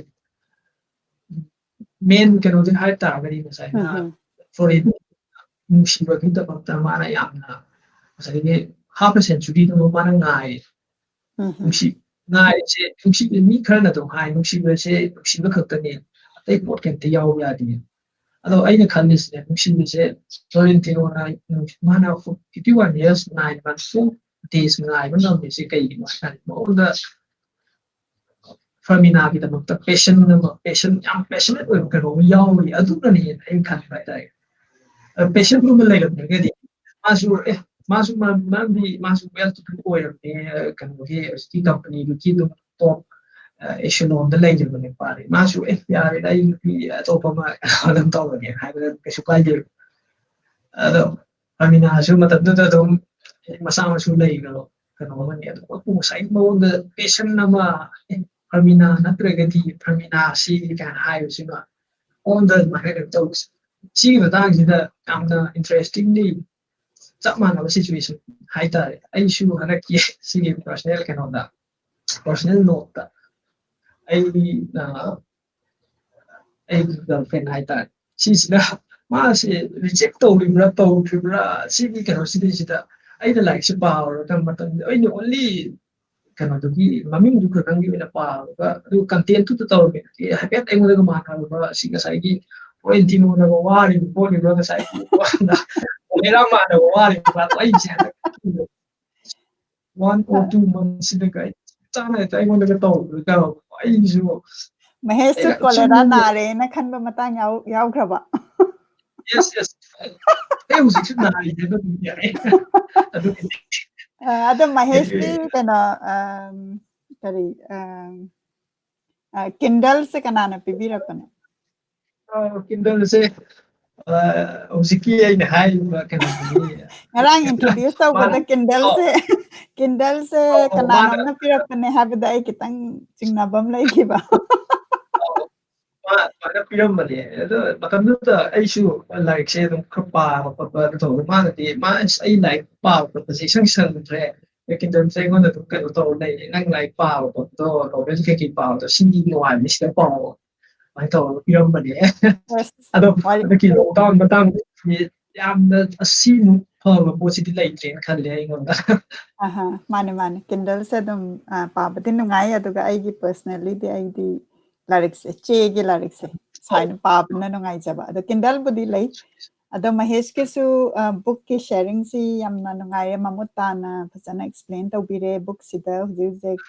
ꯃꯦꯟ ꯀꯩꯅꯣꯗꯤ ꯍꯥꯏ ꯇꯥꯔꯒꯗꯤ ꯉꯁꯥꯏꯅ ꯐꯣꯔꯦꯟ ꯅꯨꯡꯁꯤꯕꯒꯤꯗꯃꯛꯇ ꯃꯥꯅ ꯌꯥꯝꯅ ꯉꯁꯥꯏꯒꯤ half a century ꯗꯨꯃ ꯃꯥꯅ ꯉꯥꯏ꯫ ꯅꯨꯡꯁꯤ-, ꯉꯥꯏꯔꯤꯁꯦ, ꯅꯨꯡꯁꯤꯕ ꯃꯤ ꯈꯔꯅ ꯑꯗꯨꯝ ꯍꯥꯏ, ꯅꯨꯡꯁꯤꯕꯁꯦ ꯅꯨꯡꯁꯤꯕ ꯈꯛꯇꯅꯦ, ꯑꯇꯩ ꯄꯣꯠ ꯀꯩꯝꯇ ꯌꯥꯎꯕ ꯌꯥꯗꯦ꯫ ꯑꯗꯣ ꯑꯩꯅ ꯈꯜꯂꯤꯁꯤꯅꯦ, ꯅꯨꯡꯁꯤꯕꯁꯦ ꯐ꯭ꯂꯣꯔꯦꯟꯇꯤꯅꯣꯅ ꯅꯨꯡꯁꯤ-, ꯃꯥꯅ fifty one years, nine months full days ꯉꯥꯏꯕ ꯉꯝꯃꯤꯁꯦ ꯀꯩꯒꯤꯅꯣ ꯍꯥꯏ ꯀꯥꯟꯗ, ꯃꯉꯣꯟꯗ ꯐꯔꯃꯤꯅꯥꯒꯤꯗꯃꯛꯇ passion ꯑꯃ, passion, ꯌꯥꯝ passionate ꯑꯣꯏꯕ ꯀꯩꯅꯣꯝ ꯌꯥꯎꯔꯤ, ꯑꯗꯨꯅꯅꯦꯅ ꯑꯩꯅ ꯈꯟꯕ ꯍꯥꯏꯇꯥꯔꯦ꯫ Passion ꯑꯃ ꯂꯩꯔꯝꯗ꯭ꯔꯒꯗꯤ ꯃꯥꯁꯨ, ꯑꯦ, ꯃꯥꯁꯨ ꯃꯥ-, ꯃꯥꯗꯤ, ꯃꯥꯁꯨ well to do ꯑꯣꯏꯔꯝꯃꯦ, ꯀꯩꯅꯣꯒꯤ, ꯍꯧꯖꯤꯛꯀꯤ ꯀꯝꯄꯅꯤꯗꯨꯒꯤ ꯑꯗꯨꯝ top, ꯑ, echelon ꯗ ꯂꯩꯔꯤꯕ ꯅꯨꯄꯥꯅꯤ꯫ ꯃꯥꯁꯨ, "ꯑꯦ, ꯌꯥꯔꯦꯗ, ꯑꯩ ꯅꯨꯄꯤ ꯑꯇꯣꯞꯄ ꯑꯃ ꯑꯗꯨꯝ ꯇꯧꯔꯒꯦ" ꯍꯥꯏꯕꯗ ꯀꯩꯁꯨ ꯀꯥꯏꯗꯦꯕ꯫ ꯑꯗꯣ ꯐꯔꯃꯤꯅꯥꯁꯨ ꯃꯇꯝꯗꯨꯗ ꯑꯗꯨꯝ ꯃꯆꯥ ꯃꯁꯨ ꯂꯩꯈ꯭ꯔꯕ ꯀꯩꯅꯣ ꯑꯃꯅꯤ꯫ ꯑꯗꯨ ꯉꯥꯛꯄꯨ ꯉꯁꯥꯏꯒꯤ ꯃꯉꯣꯟꯗ passion ꯑꯃ, "ꯑꯦ, ꯐꯔꯃꯤꯅꯥ ꯅꯠꯇ꯭ꯔꯒꯗꯤ ꯐꯔꯃꯤꯅꯥꯁꯤ" ꯀꯥꯏꯅ ꯍꯥꯏꯕꯁꯤꯃ ꯃꯉꯣꯟꯗ ꯑꯗꯨꯃꯥꯏꯅ ꯀꯩꯅꯣ ꯇꯧꯕꯁꯦ꯫ ꯁꯤꯒꯤ ꯃꯇꯥꯡꯁꯤꯗ ꯌꯥꯝꯅ interestingly ꯆꯞ ꯃꯥꯟꯅꯕ situation ꯍꯥꯏꯇꯥꯔꯦ꯫ ꯑꯩꯁꯨ ꯍꯟꯗꯛꯀꯤ ꯁꯤꯒꯤ personal ꯀꯩꯅꯣꯗ, personal note ꯇ ꯑꯩ, ꯑ, ꯑꯩꯒꯤ girlfriend ꯍꯥꯏꯇꯥꯔꯦ, ꯁꯤꯁꯤꯅ ꯃꯥꯁꯦ reject ꯇꯧꯔꯤꯕ꯭ꯔꯥ ꯇꯧꯗ꯭ꯔꯤꯕ꯭ꯔꯥ, ꯁꯤꯒꯤ ꯀꯩꯅꯣꯁꯤꯗꯩꯁꯤꯗ ꯑꯩꯅ ꯂꯥꯏꯔꯤꯛꯁꯦ ꯄꯥꯔꯨꯔꯒ ꯃꯇꯝꯗ ꯑꯩꯅ only ꯀꯩꯅꯣꯗꯨꯒꯤ ꯃꯃꯤꯡꯗꯨ ꯈꯛꯇꯪꯒꯤ ꯑꯣꯏꯅ ꯄꯥꯔꯒ, ꯑꯗꯨ content ꯇꯨꯗ ꯇꯧꯔꯝꯃꯦ꯫ ꯍꯥꯏꯐꯦꯠ ꯑꯩꯉꯣꯟꯗꯒ ꯃꯥꯟꯅꯔꯨꯕ, ꯁꯤ ꯉꯁꯥꯏꯒꯤ ꯐ꯭ꯂꯣꯔꯦꯟꯇꯤꯅꯣꯅꯒ ꯋꯥꯔꯤꯕ ꯈꯣꯠꯂꯤꯕ, ꯉꯁꯥꯏꯒꯤ ꯀꯣꯂꯦꯔꯥ ꯃꯥꯟꯅꯕ ꯋꯥꯔꯤꯕ, ꯑꯩꯁꯦ ꯍꯟꯗꯛ one or two months ꯁꯤꯗꯒ ꯑꯩ ꯆꯥꯅ ꯍꯦꯛꯇ ꯑꯩꯉꯣꯟꯗꯒ ꯇꯧꯔꯛꯄꯗꯣ ꯇꯧꯔꯛꯄ꯫ ꯑꯩꯁꯨ ꯃꯍꯦꯁꯁꯨ ꯑꯩꯅ ꯀꯣꯂꯦꯔꯥ ꯁꯨꯝ ꯅꯥꯔꯦꯅ ꯈꯟꯕ ꯃꯇꯥꯡ ꯌꯥꯎ-, ꯌꯥꯎꯈ꯭ꯔꯕ? Yes, yes. ꯑꯩ ꯍꯧꯖꯤꯛꯁꯨ ꯅꯥꯔꯤ ꯍꯥꯏꯕ ꯑꯗꯨꯝ ꯌꯥꯏ꯫ ꯑꯗꯨꯒꯤꯗꯤ ꯑ, ꯑꯗꯣ ꯃꯍꯦꯁꯇꯤ ꯀꯩꯅꯣ, ꯑꯝ, ꯀꯔꯤ, ꯑꯝ, ꯑ, Kindle ꯁꯦ ꯀꯅꯥꯅ ꯄꯤꯕꯤꯔꯛꯄꯅꯣ? ꯑ, Kindle ꯁꯦ, ꯑ, ꯍꯧꯖꯤꯛꯀꯤ ꯑꯩꯅ ꯍꯥꯏꯔꯤꯕ ꯀꯩꯅꯣꯗꯨꯒꯤ ꯉꯔꯥꯡ introduce ꯇꯧꯕꯗ ꯃꯥꯅ, Kindle ꯁꯦ, ꯑꯧ, Kindle ꯁꯦ ꯑꯧ, ꯑꯧ, ꯃꯥꯅ, ꯀꯅꯥꯅꯣꯝꯅ ꯄꯤꯔꯛꯄꯅꯦ ꯍꯥꯏꯕꯗ ꯑꯩ ꯈꯤꯇꯪ ꯆꯤꯡꯅꯕ ꯑꯃ ꯂꯩꯈꯤꯕ꯫ ꯑꯧ, ꯃꯥ-, ꯃꯥꯅ ꯄꯤꯔꯝꯕꯅꯦ꯫ ꯑꯗꯣ ꯃꯇꯝꯗꯨꯗ ꯑꯩꯁꯨ ꯂꯥꯏꯔꯤꯛꯁꯦ ꯑꯗꯨꯝ ꯈꯔ ꯄꯥꯕ ꯈꯣꯠꯄ ꯑꯗꯨ ꯇꯧꯕ꯫ ꯃꯥꯅꯗꯤ, "ꯃꯥ, ꯑꯁ, ꯑꯩ ꯂꯥꯏꯔꯤꯛ ꯄꯥꯕ ꯈꯣꯠꯄꯁꯦ ꯏꯁꯪ ꯁꯪꯗ꯭ꯔꯦ꯫ Kindle ꯁꯦ ꯑꯩꯉꯣꯟꯗ ꯑꯗꯨꯝ ꯀꯩꯅꯣ ꯇꯧꯔ ꯂꯩꯔꯦ꯫ ꯅꯪ ꯂꯥꯏꯔꯤꯛ ꯄꯥꯕ ꯈꯣꯠꯄꯗꯣ, novel ꯀꯩꯀꯩ ꯄꯥꯕꯗꯣ ꯁꯤꯗꯤ ꯅꯨꯡꯉꯥꯏꯕꯅꯤ, ꯁꯤꯗ ꯄꯥꯎ" ꯑꯗꯨꯃꯥꯏꯅ ꯇꯧꯔꯒ ꯄꯤꯔꯝꯕꯅꯦ꯫ ꯑꯁ, ꯑꯗꯣ ꯋꯥꯔꯤ ꯍꯟꯗꯛꯀꯤ lockdown ꯃꯇꯥꯡꯗꯗꯤ ꯌꯥꯝꯅ ꯑꯁꯤꯃꯨꯛ ꯐꯕ ꯄꯣꯠꯁꯤꯗꯤ ꯂꯩꯇ꯭ꯔꯦꯅ ꯈꯜꯂꯦ ꯑꯩꯉꯣꯟꯗ꯫ ꯑꯍꯥ, ꯃꯥꯅꯦ, ꯃꯥꯅꯦ꯫ Kindle ꯁꯦ ꯑꯗꯨꯝ, ꯑ, ꯄꯥꯕꯗꯤ ꯅꯨꯡꯉꯥꯏ, ꯑꯗꯨꯒ ꯑꯩꯒꯤ personally ꯗꯤ ꯑꯩꯗꯤ ꯂꯥꯏꯔꯤꯛꯁꯦ, ꯆꯦꯒꯤ ꯂꯥꯏꯔꯤꯛꯁꯦ, ꯁꯨꯃꯥꯏꯅ ꯄꯥꯕꯅ ꯅꯨꯡꯉꯥꯏꯖꯕ꯫ ꯑꯗꯣ Kindleꯕꯨꯗꯤ ꯂꯩ꯫ ꯑꯗꯣ ꯃꯍꯦꯁꯀꯤꯁꯨ bookꯀꯤ sharingꯁꯤ ꯌꯥꯝꯅ ꯅꯨꯡꯉꯥꯏꯌꯦ, ꯃꯃꯨꯠ ꯇꯥꯅ ꯐꯖꯅ explain ꯇꯧꯕꯤꯔꯦ꯫ Bookꯁꯤꯗ ꯍꯧꯖꯤꯛ ꯍꯧꯖꯤꯛ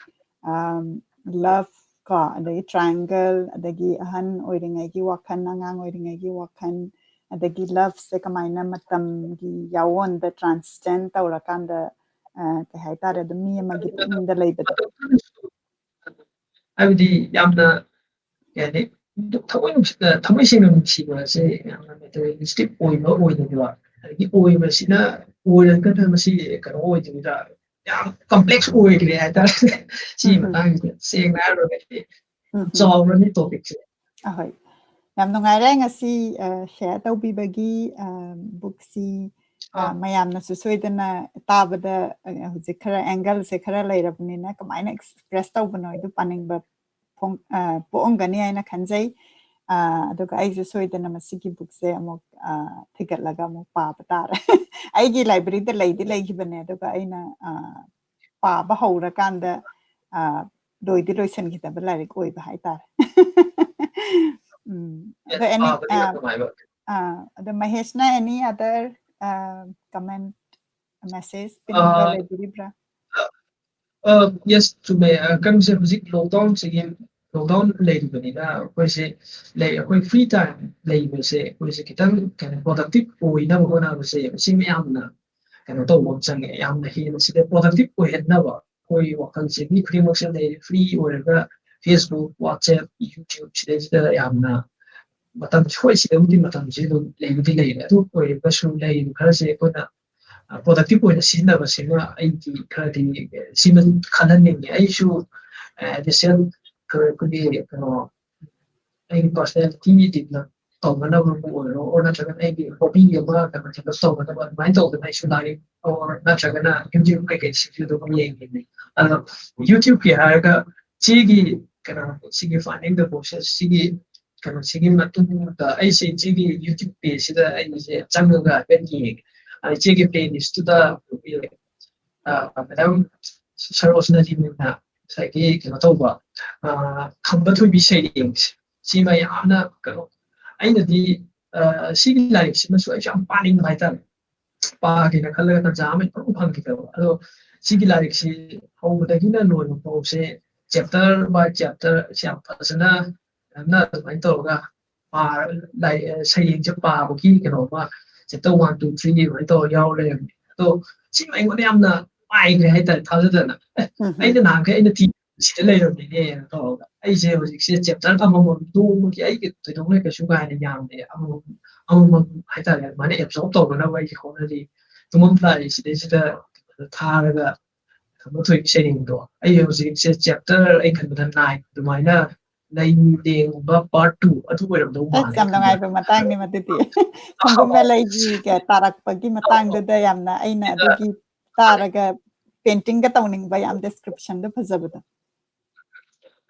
love ꯀꯣ, ꯑꯗꯒꯤ triangle, ꯑꯗꯒꯤ ꯑꯍꯟ ꯑꯣꯏꯔꯤꯉꯩꯒꯤ ꯋꯥꯈꯜ, ꯑꯉꯥꯡ ꯑꯣꯏꯔꯤꯉꯩꯒꯤ ꯋꯥꯈꯜ, ꯑꯗꯒꯤ loveꯁꯦ ꯀꯃꯥꯏꯅ ꯃꯇꯝꯒꯤ ꯌꯥꯋꯣꯟꯗ transcend ꯇꯧꯔꯀꯥꯟꯗ ꯀꯩ ꯍꯥꯏꯇꯥꯔꯦ, ꯑꯗꯨꯝ ꯃꯤ ꯑꯃꯒꯤ ꯄꯨꯛꯅꯤꯡꯗ ꯂꯩꯕꯗꯣ꯫ ꯍꯥꯏꯕꯗꯤ ꯌꯥꯝꯅ ꯀꯩ ꯍꯥꯏꯅꯤ, ꯊꯃꯣꯏ ꯅꯨꯡꯁꯤ-, ꯊꯃꯣꯏ ꯁꯦꯡꯅ ꯅꯨꯡꯁꯤꯕ ꯑꯁꯦ ꯌꯥꯝꯅ materialistic ꯑꯣꯏꯕ ꯑꯣꯏꯗꯕ, ꯑꯗꯒꯤ ꯑꯣꯏꯕꯁꯤꯅ ꯑꯣꯏꯔꯒꯅ ꯃꯁꯤ ꯀꯩꯅꯣ ꯑꯣꯏꯗꯣꯏꯔꯥ, ꯌꯥꯝ complex ꯑꯣꯏꯈ꯭ꯔꯦ ꯍꯥꯏꯇꯥꯔꯦ꯫ ꯁꯤꯒꯤ ꯃꯇꯥꯡꯁꯤꯗ ꯁꯦꯡꯅ ꯍꯥꯏꯔꯨꯔꯒꯗꯤ ꯆꯥꯎꯔꯅꯤ topicꯁꯦ꯫ ꯑꯍꯣꯏ, ꯌꯥꯝ ꯅꯨꯡꯉꯥꯏꯔꯦ ꯉꯁꯤ share ꯇꯧꯕꯤꯕꯒꯤ꯫ Bookꯁꯤ ꯃꯌꯥꯝꯅꯁꯨ ꯁꯣꯏꯗꯅ ꯇꯥꯕꯗ ꯍꯧꯖꯤꯛ ꯈꯔ angleꯁꯦ ꯈꯔ ꯂꯩꯔꯕꯅꯤꯅ ꯀꯃꯥꯏꯅ express ꯇꯧꯕꯅꯣ ꯍꯥꯏꯗꯨ ꯄꯥꯅꯤꯡꯕ ꯄꯣꯛꯑꯝꯒꯅꯤ ꯍꯥꯏꯅ ꯈꯟꯖꯩ꯫ ꯑꯗꯨꯒ ꯑꯩꯁꯨ ꯁꯣꯏꯗꯅ ꯃꯁꯤꯒꯤ bookꯁꯦ ꯑꯃꯨꯛ ꯊꯤꯒꯠꯂꯒ ꯑꯃꯨꯛ ꯄꯥꯕ ꯇꯥꯔꯦ꯫ ꯑꯩꯒꯤ libraryꯗ ꯂꯩꯗꯤ ꯂꯩꯈꯤꯕꯅꯦ, ꯑꯗꯨꯒ ꯑꯩꯅ ꯄꯥꯕ ꯍꯧꯔꯀꯥꯟꯗ ꯂꯣꯏꯗꯤ ꯂꯣꯏꯁꯤꯟꯈꯤꯗꯕ ꯂꯥꯏꯔꯤꯛ ꯑꯣꯏꯕ ꯍꯥꯏꯇꯥꯔꯦ꯫ ꯎꯝ, ꯑꯗꯣ any, ꯑꯗꯣ ꯃꯍꯦꯁꯅ any other comment, message ꯄꯤꯅꯤꯡꯕ ꯂꯩꯕꯤꯔꯤꯕ꯭ꯔꯥ? Yes, ꯆꯨꯝꯃꯦ꯫ ꯀꯩꯅꯣꯁꯦ, ꯍꯧꯖꯤꯛ lockdownꯁꯤꯒꯤ, lockdown ꯂꯩꯔꯤꯕꯅꯤꯅ ꯑꯩꯈꯣꯏꯁꯦ ꯂꯩ, ꯑꯩꯈꯣꯏ free time ꯂꯩꯕꯁꯦ ꯑꯩꯈꯣꯏꯁꯦ ꯈꯤꯇꯪ ꯀꯩꯅꯣ productive ꯑꯣꯏꯅꯕ ꯍꯣꯠꯅꯕꯁꯦ ꯃꯁꯤ ꯃꯌꯥꯝꯅ ꯀꯩꯅꯣ ꯇꯧꯕ ꯑꯃ ꯆꯪꯉꯦ꯫ ꯌꯥꯝꯅ ꯍꯦꯟꯅ ꯁꯤꯗ productive ꯑꯣꯏꯍꯟꯅꯕ ꯑꯩꯈꯣꯏ ꯋꯥꯈꯜꯁꯦ ꯃꯤ ꯈꯨꯗꯤꯡꯃꯛꯁꯦ ꯂꯩ, free ꯑꯣꯏꯔꯒ Facebook, WhatsApp, YouTube ꯁꯤꯗꯩꯁꯤꯗ ꯌꯥꯝꯅ ꯃꯇꯝ, ꯍꯣꯏ, ꯁꯤꯗꯕꯨꯗꯤ ꯃꯇꯝꯁꯦ ꯑꯗꯨꯝ ꯂꯩꯕꯨꯗꯤ ꯂꯩꯔꯦ, ꯑꯗꯨ ꯑꯣꯏꯔꯒꯁꯨ ꯂꯩꯔꯤꯕ ꯈꯔꯁꯦ ꯑꯩꯈꯣꯏꯅ productive ꯑꯣꯏꯅ ꯁꯤꯖꯤꯟꯅꯕꯁꯤꯃ ꯑꯩꯒꯤ ꯈꯔꯗꯤ ꯁꯤꯃ ꯈꯜꯍꯟꯅꯤꯡꯉꯦ꯫ ꯑꯩꯁꯨ as a self, ꯑꯩꯈꯣꯏꯒꯤ ꯀꯩꯅꯣ, ꯑꯩꯒꯤ personality develop ꯇꯧꯅꯅꯕꯕꯨ ꯑꯣꯏꯔꯣ, or ꯅꯠꯇ꯭ꯔꯒꯅ ꯑꯩꯒꯤ hobby ꯑꯃ ꯀꯩꯅꯣ develop ꯇꯧꯅꯅꯕ, ꯑꯗꯨꯃꯥꯏꯅ ꯇꯧꯗꯅ ꯑꯩꯁꯨ ꯂꯥꯏꯔꯤꯛ or ꯅꯠꯇ꯭ꯔꯒꯅ YouTube ꯀꯩꯀꯩꯁꯤꯁꯨ ꯑꯗꯨꯝ ꯌꯦꯡꯉꯤꯅꯦ꯫ ꯑꯗꯣ YouTubeꯀꯤ ꯍꯥꯏꯔꯒ ꯁꯤꯒꯤ ꯀꯩꯅꯣ, ꯁꯤꯒꯤ Finding the Voices ꯁꯤꯒꯤ ꯀꯩꯅꯣꯁꯤꯒꯤ ꯃꯇꯨꯡꯗ ꯑꯩꯁꯦ ꯏꯆꯦꯒꯤ YouTube pageꯁꯤꯗ ꯑꯩꯁꯦ ꯆꯪꯉꯒ ꯍꯥꯏꯐꯦꯠ ꯌꯦꯡꯉꯦ꯫ ꯑꯗ ꯏꯆꯦꯒꯤ playlistꯇꯨꯗ ꯑꯩꯈꯣꯏꯒꯤ, ꯑ, Madam ꯁꯔꯣꯖꯅ ꯖꯤꯅ ꯉꯁꯥꯏꯒꯤ ꯀꯩꯅꯣ ꯇꯧꯕ, ꯑ, ꯈꯝꯕ ꯊꯣꯏꯕꯤ ꯁꯩꯔꯦꯡꯁꯦ, ꯁꯤꯃ ꯌꯥꯝꯅ ꯀꯩꯅꯣ, ꯑꯩꯅꯗꯤ ꯁꯤꯒꯤ ꯂꯥꯏꯔꯤꯛꯁꯤꯃꯁꯨ ꯑꯩꯁꯨ ꯌꯥꯝ ꯄꯥꯅꯤꯡꯕ ꯍꯥꯏꯇꯥꯔꯦ꯫ ꯄꯥꯒꯦꯅ ꯈꯜꯂꯒ ꯇꯟꯖꯥ ꯑꯃ ꯏꯐꯪ ꯐꯪꯈꯤꯗꯕ꯫ ꯑꯗꯣ ꯁꯤꯒꯤ ꯂꯥꯏꯔꯤꯛꯁꯤ ꯍꯧꯕꯗꯒꯤꯅ ꯂꯣꯏꯕ ꯐꯥꯎꯁꯦ chapter by chapter ꯁꯤ ꯌꯥꯝ ꯐꯖꯅ ꯌꯥꯝꯅ ꯑꯗꯨꯃꯥꯏꯅ ꯇꯧꯔꯒ ꯄꯥ-, ꯂꯥꯏ-, ꯁꯩꯔꯦꯡꯁꯦ ꯄꯥꯕꯒꯤ ꯀꯩꯅꯣꯝꯃ chapter one, two, three ꯑꯗꯨꯃꯥꯏꯅ ꯇꯧꯔꯒ ꯌꯥꯎꯔ ꯂꯩꯔꯝꯃꯦ꯫ ꯑꯗꯣ ꯁꯤꯃ ꯑꯩꯉꯣꯟꯗ ꯌꯥꯝꯅ ꯅꯨꯡꯉꯥꯏꯈ꯭ꯔꯦ ꯍꯥꯏꯇꯥꯔꯦ꯫ ꯊꯥꯖꯗꯅ "ꯑꯦ, ꯑꯩꯅ ꯅꯍꯥꯟꯈꯩ ꯑꯩꯅ ꯊꯤ ꯁꯤꯗ ꯂꯩꯔꯝꯃꯤꯅꯦꯅ ꯇꯧꯔꯒ ꯑꯩꯁꯦ ꯍꯧꯖꯤꯛꯁꯦ chapter ꯑꯃꯃꯝ ꯅꯣꯡꯃꯒꯤ ꯑꯩꯒꯤ ꯊꯣꯏꯗꯣꯛꯅ ꯀꯩꯁꯨ ꯀꯥ ꯍꯦꯟꯅ ꯌꯥꯝꯗꯦ, ꯑꯃꯃꯝ ꯑꯃꯃꯝ ꯍꯥꯏꯇꯥꯔꯦ, ꯑꯗꯨꯃꯥꯏꯅ absorb ꯇꯧꯅꯅꯕ ꯑꯩꯁꯦ ꯍꯣꯠꯅꯔꯤ꯫ ꯇꯨꯝꯃꯝꯗꯥꯏ ꯁꯤꯗꯩꯁꯤꯗ ꯊꯥꯔꯒ ꯈꯝꯕ ꯊꯣꯏꯕꯤ ꯁꯩꯔꯦꯡꯗꯣ ꯑꯩ ꯍꯧꯖꯤꯛꯁꯦ chapter ꯑꯩ ꯈꯟꯕꯗ nine ꯑꯗꯨꯃꯥꯏꯅ ꯂꯩ ꯂꯦꯡꯕ part two ꯑꯗꯨ ꯑꯣꯏꯔꯝꯗꯧ ꯑꯁ, ꯃꯥꯜꯂꯦ ꯌꯥꯝ ꯈꯟꯕꯗ꯫ ꯅꯨꯡꯉꯥꯏꯕ ꯃꯇꯥꯡꯅꯤ ꯃꯗꯨꯗꯤ꯫ ꯈꯣꯡꯒꯨꯝꯃꯦ ꯂꯩꯒꯤ ꯀ-, ꯇꯥꯔꯛꯄꯒꯤ ꯃꯇꯥꯡꯗꯨꯗ ꯌꯥꯝꯅ ꯑꯩꯅ ꯑꯗꯨꯒꯤ ꯇꯥꯔꯒ painting ꯒ ꯇꯧꯅꯤꯡꯕ, ꯌꯥꯝ description ꯗꯣ ꯐꯖꯕꯗꯣ꯫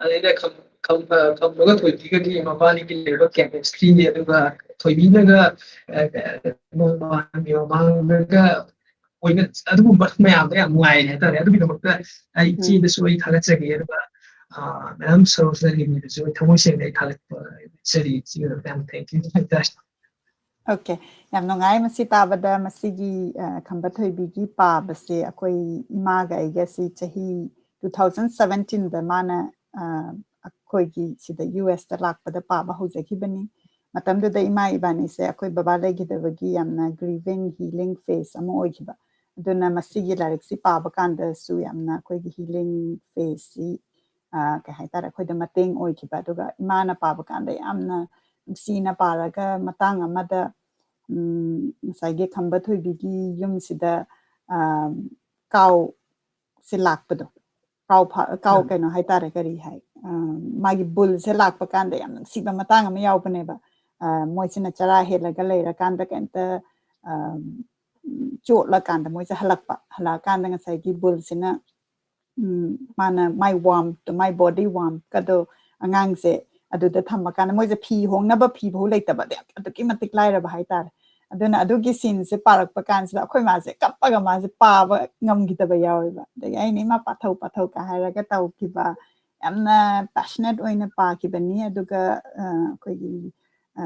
ꯑꯗꯩꯗ ꯈꯝ-, ꯈꯝ-, ꯑ, ꯈꯝꯕꯒ ꯊꯣꯏꯕꯤꯒꯒꯤ ꯃꯕꯥꯅꯤꯒꯤ ꯂꯩꯔꯤꯕ chemistry, ꯑꯗꯨꯒ ꯊꯣꯏꯕꯤꯅꯒ, ꯑ, ꯑ, ꯅꯣꯡꯕꯥꯟꯒꯤ ꯃꯃꯥꯡꯗꯒ ꯑꯣꯏꯕ ꯑꯗꯨꯒꯨꯝꯕ ꯃꯌꯥꯝꯗꯣ ꯌꯥꯝ ꯅꯨꯡꯉꯥꯏꯔꯦ ꯍꯥꯏꯇꯥꯔꯦ꯫ ꯑꯗꯨꯒꯤꯗꯃꯛꯇ ꯑꯩ ꯎꯝ꯫ ꯏꯆꯦꯗꯁꯨ ꯑꯩ ꯊꯥꯒꯠꯆꯔꯤ, ꯑꯗꯨꯒ, ꯑ, ꯃꯦꯗꯥꯝ ꯁꯔꯣꯖꯅ ꯂꯤꯕꯤꯗꯁꯨ ꯑꯩ ꯊꯃꯣꯏ ꯁꯦꯡꯅ ꯑꯩ ꯊꯥꯒꯠꯄ ꯎꯠꯆꯔꯤ꯫ ꯏꯆꯦ, ꯌꯥꯝ thank you ꯍꯥꯏꯇꯥꯔꯦ꯫ Okay, ꯌꯥꯝ ꯅꯨꯡꯉꯥꯏ ꯃꯁꯤ ꯇꯥꯕꯗ꯫ ꯃꯁꯤꯒꯤ, ꯑ, ꯈꯝꯕ ꯊꯣꯏꯕꯤꯒꯤ ꯄꯥꯕꯁꯦ ꯑꯩꯈꯣꯏ ꯏꯃꯥꯒ ꯑꯩꯒꯁꯤ ꯆꯍꯤ two thousand seventeen ꯗ ꯃꯥꯅ, ꯑ, ꯑꯩꯈꯣꯏꯒꯤ ꯁꯤꯗ U S ꯇ ꯂꯥꯛꯄꯗ ꯄꯥꯕ ꯍꯧꯖꯈꯤꯕꯅꯤ꯫ ꯃꯇꯝꯗꯨꯗ ꯏꯃꯥ ꯏꯕꯥꯅꯤꯁꯦ ꯑꯩꯈꯣꯏ ꯕꯕꯥ ꯂꯩꯈꯤꯗꯕꯒꯤ ꯌꯥꯝꯅ grieving, healing phase ꯑꯃ ꯑꯣꯏꯈꯤꯕ꯫ ꯑꯗꯨꯅ ꯃꯁꯤꯒꯤ ꯂꯥꯏꯔꯤꯛꯁꯤ ꯄꯥꯕ ꯀꯥꯟꯗꯁꯨ ꯌꯥꯝꯅ ꯑꯩꯈꯣꯏꯒꯤ healing phase ꯁꯤ, ꯑ, ꯀꯩ ꯍꯥꯏꯇꯥꯔꯦ, ꯑꯩꯈꯣꯏꯗ ꯃꯇꯦꯡ ꯑꯣꯏꯈꯤꯕ꯫ ꯑꯗꯨꯒ ꯏꯃꯥꯅ ꯄꯥꯕ ꯀꯥꯟꯗ ꯌꯥꯝꯅ ꯅꯨꯡꯁꯤꯅ ꯄꯥꯔꯒ ꯃꯇꯥꯡ ꯑꯃꯗ, ꯎꯝ, ꯉꯁꯥꯏꯒꯤ ꯈꯝꯕ ꯊꯣꯏꯕꯤꯒꯤ ꯌꯨꯝꯁꯤꯗ, ꯑ, ꯀꯥꯎꯁꯦ ꯂꯥꯛꯄꯗꯣ, ꯀꯥꯎ ꯐꯥ-, ꯀꯥꯎ ꯎꯝ꯫ ꯀꯩꯅꯣ ꯍꯥꯏꯇꯥꯔꯦ, ꯀꯔꯤ ꯍꯥꯏ, ꯑ, ꯃꯥꯒꯤ ꯕꯨꯜꯁꯦ ꯂꯥꯛꯄ ꯀꯥꯟꯗ ꯌꯥꯝ ꯅꯨꯡꯁꯤꯕ ꯃꯇꯥꯡ ꯑꯃ ꯌꯥꯎꯕꯅꯦꯕ꯫ ꯑ, ꯃꯣꯏꯁꯤꯅ ꯆꯔꯥ ꯍꯦꯜꯂꯒ ꯂꯩꯔꯀꯥꯟꯗ ꯀꯩꯝꯇ, ꯑ, ꯆꯣꯠꯂꯀꯥꯟꯗ ꯃꯣꯏꯁꯦ ꯍꯜꯂꯛꯄ, ꯍꯜꯂꯛꯑꯀꯥꯟꯗ ꯉꯁꯥꯏꯒꯤ ꯕꯨꯜꯁꯤꯅ, ꯎꯝ, ꯃꯥꯅ ꯃꯥꯏ warmth, ꯃꯥꯏ body warmth ꯀꯗꯣ ꯑꯉꯥꯡꯁꯦ ꯑꯗꯨꯗ ꯊꯝꯃꯀꯥꯟꯗ ꯃꯣꯏꯁꯦ ꯐꯤ ꯍꯣꯡꯅꯕ ꯐꯤ ꯐꯥꯎ ꯂꯩꯇꯕ, ꯑꯗꯨꯛ-, ꯑꯗꯨꯛꯀꯤ ꯃꯇꯤꯛ ꯂꯥꯏꯔꯕ ꯍꯥꯏꯇꯥꯔꯦ꯫ ꯑꯗꯨꯅ ꯑꯗꯨꯒꯤ scene ꯁꯦ ꯄꯥꯔꯛꯄ ꯀꯥꯟꯁꯤꯗ ꯑꯩꯈꯣꯏ ꯃꯥꯁꯦ ꯀꯞꯄꯒ ꯃꯥꯁꯦ ꯄꯥꯕ ꯉꯝꯈꯤꯗꯕ ꯌꯥꯎꯋꯦꯕ꯫ ꯑꯗꯒꯤ ꯑꯩꯅ "ꯏꯃꯥ ꯄꯥꯊꯧ, ꯄꯥꯊꯧ" ꯀ ꯍꯥꯏꯔꯒ ꯇꯧꯈꯤꯕ꯫ ꯌꯥꯝꯅ passionate ꯑꯣꯏꯅ ꯄꯥꯈꯤꯕꯅꯤ꯫ ꯑꯗꯨꯒ ꯑ, ꯑꯩꯈꯣꯏꯒꯤ ꯑ,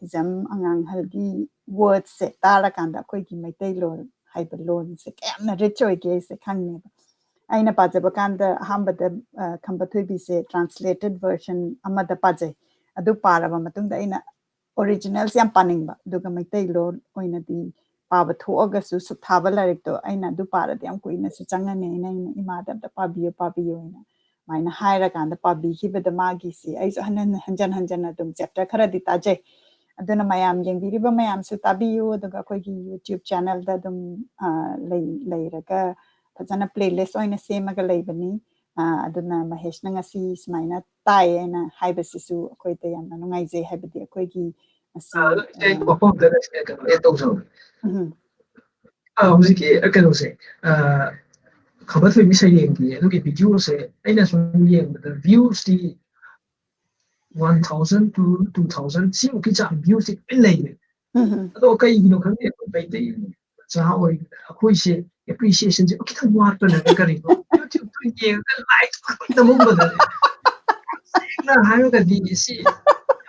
ꯍꯤꯖꯝ ꯑꯉꯥꯡꯍꯜꯒꯤ ꯋꯥꯔꯗꯁꯦ ꯇꯥꯔꯀꯥꯟꯗ ꯑꯩꯈꯣꯏꯒꯤ ꯃꯩꯇꯩꯂꯣꯟ ꯍꯥꯏꯕ ꯂꯣꯟꯁꯦ ꯀꯌꯥꯝꯅ ꯔꯤꯆ ꯑꯣꯏꯒꯦ ꯍꯥꯏꯁꯦ ꯈꯪꯉꯦꯕ꯫ ꯑꯩꯅ ꯄꯥꯖꯕ ꯀꯥꯟꯗ ꯑꯍꯥꯟꯕꯗ ꯑ, ꯈꯝꯕ ꯊꯣꯏꯕꯤꯁꯦ ꯇ꯭ꯔꯥꯟꯁꯂꯦꯇꯦꯠ ꯚꯔꯖꯟ ꯑꯃꯗ ꯄꯥꯖꯩ꯫ ꯑꯗꯨ ꯄꯥꯔꯕ ꯃꯇꯨꯡꯗ ꯑꯩꯅ ꯑꯣꯔꯤꯖꯤꯅꯦꯜꯁꯦ ꯌꯥꯝ ꯄꯥꯅꯤꯡꯕ, ꯑꯗꯨꯒ ꯃꯩꯇꯩꯂꯣꯟ ꯑꯣꯏꯅꯗꯤ ꯄꯥꯕ ꯊꯣꯛꯑꯒꯁꯨ ꯁꯨꯛꯊꯥꯕ ꯂꯥꯏꯔꯤꯛꯇꯣ ꯑꯩꯅ ꯑꯗꯨ ꯄꯥꯔꯗꯤ ꯌꯥꯝ ꯀꯨꯏꯅꯁꯨ ꯆꯪꯉꯅꯤ, ꯑꯩꯅ ꯑꯩꯅ ꯏꯃꯥꯗ ꯑꯝꯇ ꯄꯥꯕꯤꯌꯨ ꯄꯥꯕꯤꯌꯨ ꯍꯥꯏꯅ ꯑꯗꯨꯃꯥꯏꯅ ꯍꯥꯏꯔꯀꯥꯟꯗ ꯄꯥꯕꯤꯈꯤꯕꯗ ꯃꯥꯒꯤꯁꯤ ꯑꯩꯁꯨ ꯍꯟꯖꯟ ꯍꯟꯖꯟ ꯍꯟꯖꯟ ꯑꯗꯨꯝ ꯆꯦꯞꯇꯔ ꯈꯔꯗꯤ ꯇꯥꯖꯩ꯫ ꯑꯗꯨꯅ ꯃꯌꯥꯝ ꯌꯦꯡꯕꯤꯔꯤꯕ ꯃꯌꯥꯝꯁꯨ ꯇꯥꯕꯤꯌꯨ, ꯑꯗꯨꯒ ꯑꯩꯈꯣꯏꯒꯤ ꯌꯨꯇ꯭ꯌꯨꯕ ꯆꯦꯅꯦꯜꯗ ꯑꯗꯨꯝ ꯑ, ꯂꯩ- ꯂꯩꯔꯒ ꯐꯖꯅ ꯄ꯭ꯂꯦꯂꯤꯁ ꯑꯣꯏꯅ ꯁꯦꯝꯃꯒ ꯂꯩꯕꯅꯤ꯫ ꯑ, ꯑꯗꯨꯅ ꯃꯍꯦꯁꯅ ꯉꯁꯤ ꯁꯨꯃꯥꯏꯅ ꯇꯥꯏ ꯍꯥꯏꯅ ꯍꯥꯏꯕꯁꯤꯁꯨ ꯑꯩꯈꯣꯏꯗ ꯌꯥꯝꯅ ꯅꯨꯡꯉꯥꯏꯖꯩ, ꯍꯥꯏꯕꯗꯤ ꯑꯩꯈꯣꯏꯒꯤ ꯉꯁꯤ ꯑꯗꯣ ꯏꯆꯦ, ꯑꯩ ꯋꯥꯐꯝ ꯑꯝꯇ ꯀꯩꯅꯣ add ꯇꯧꯖꯍꯧꯒꯦ꯫ ꯎꯝ, ꯑ, ꯍꯧꯖꯤꯛꯀꯤ ꯀꯩꯅꯣꯁꯦ, ꯑ, ꯈꯝꯕ ꯊꯣꯏꯕꯤ ꯁꯩꯔꯦꯡꯒꯤ ꯑꯗꯨꯒꯤ ꯚꯤꯗꯤꯑꯣꯁꯦ ꯑꯩꯅ ꯁꯨꯝ ꯌꯦꯡꯕꯗ ꯚ꯭ꯌꯨꯁꯇꯤ one thousand to two thousand ꯁꯤꯃꯨꯛꯀꯤ ꯆꯥꯡ ꯚ꯭ꯌꯨꯁꯇꯤ ꯂꯣꯏ ꯂꯩꯔꯦ꯫ ꯎꯝ, ꯑꯗꯣ ꯀꯩꯒꯤꯅꯣ ꯈꯪꯗꯦ, ꯑꯩꯈꯣꯏ ꯃꯩꯇꯩ ꯃꯆꯥ ꯑꯣꯏꯕꯗ ꯑꯩꯈꯣꯏꯁꯦ ꯑꯦꯄ꯭ꯔꯤꯁꯤꯌꯦꯁꯟꯁꯦ ꯈꯤꯇꯪ ꯋꯥꯠꯄꯅ ꯀꯔꯤꯅꯣ? ꯌꯨꯇ꯭ꯌꯨꯕꯇ ꯌꯦꯡꯉꯒ ꯂꯥꯏꯛ ꯅꯝꯃꯝꯕꯗꯅꯦ, ꯁꯦꯡꯅ ꯍꯥꯏꯔꯒꯗꯤ ꯁꯤ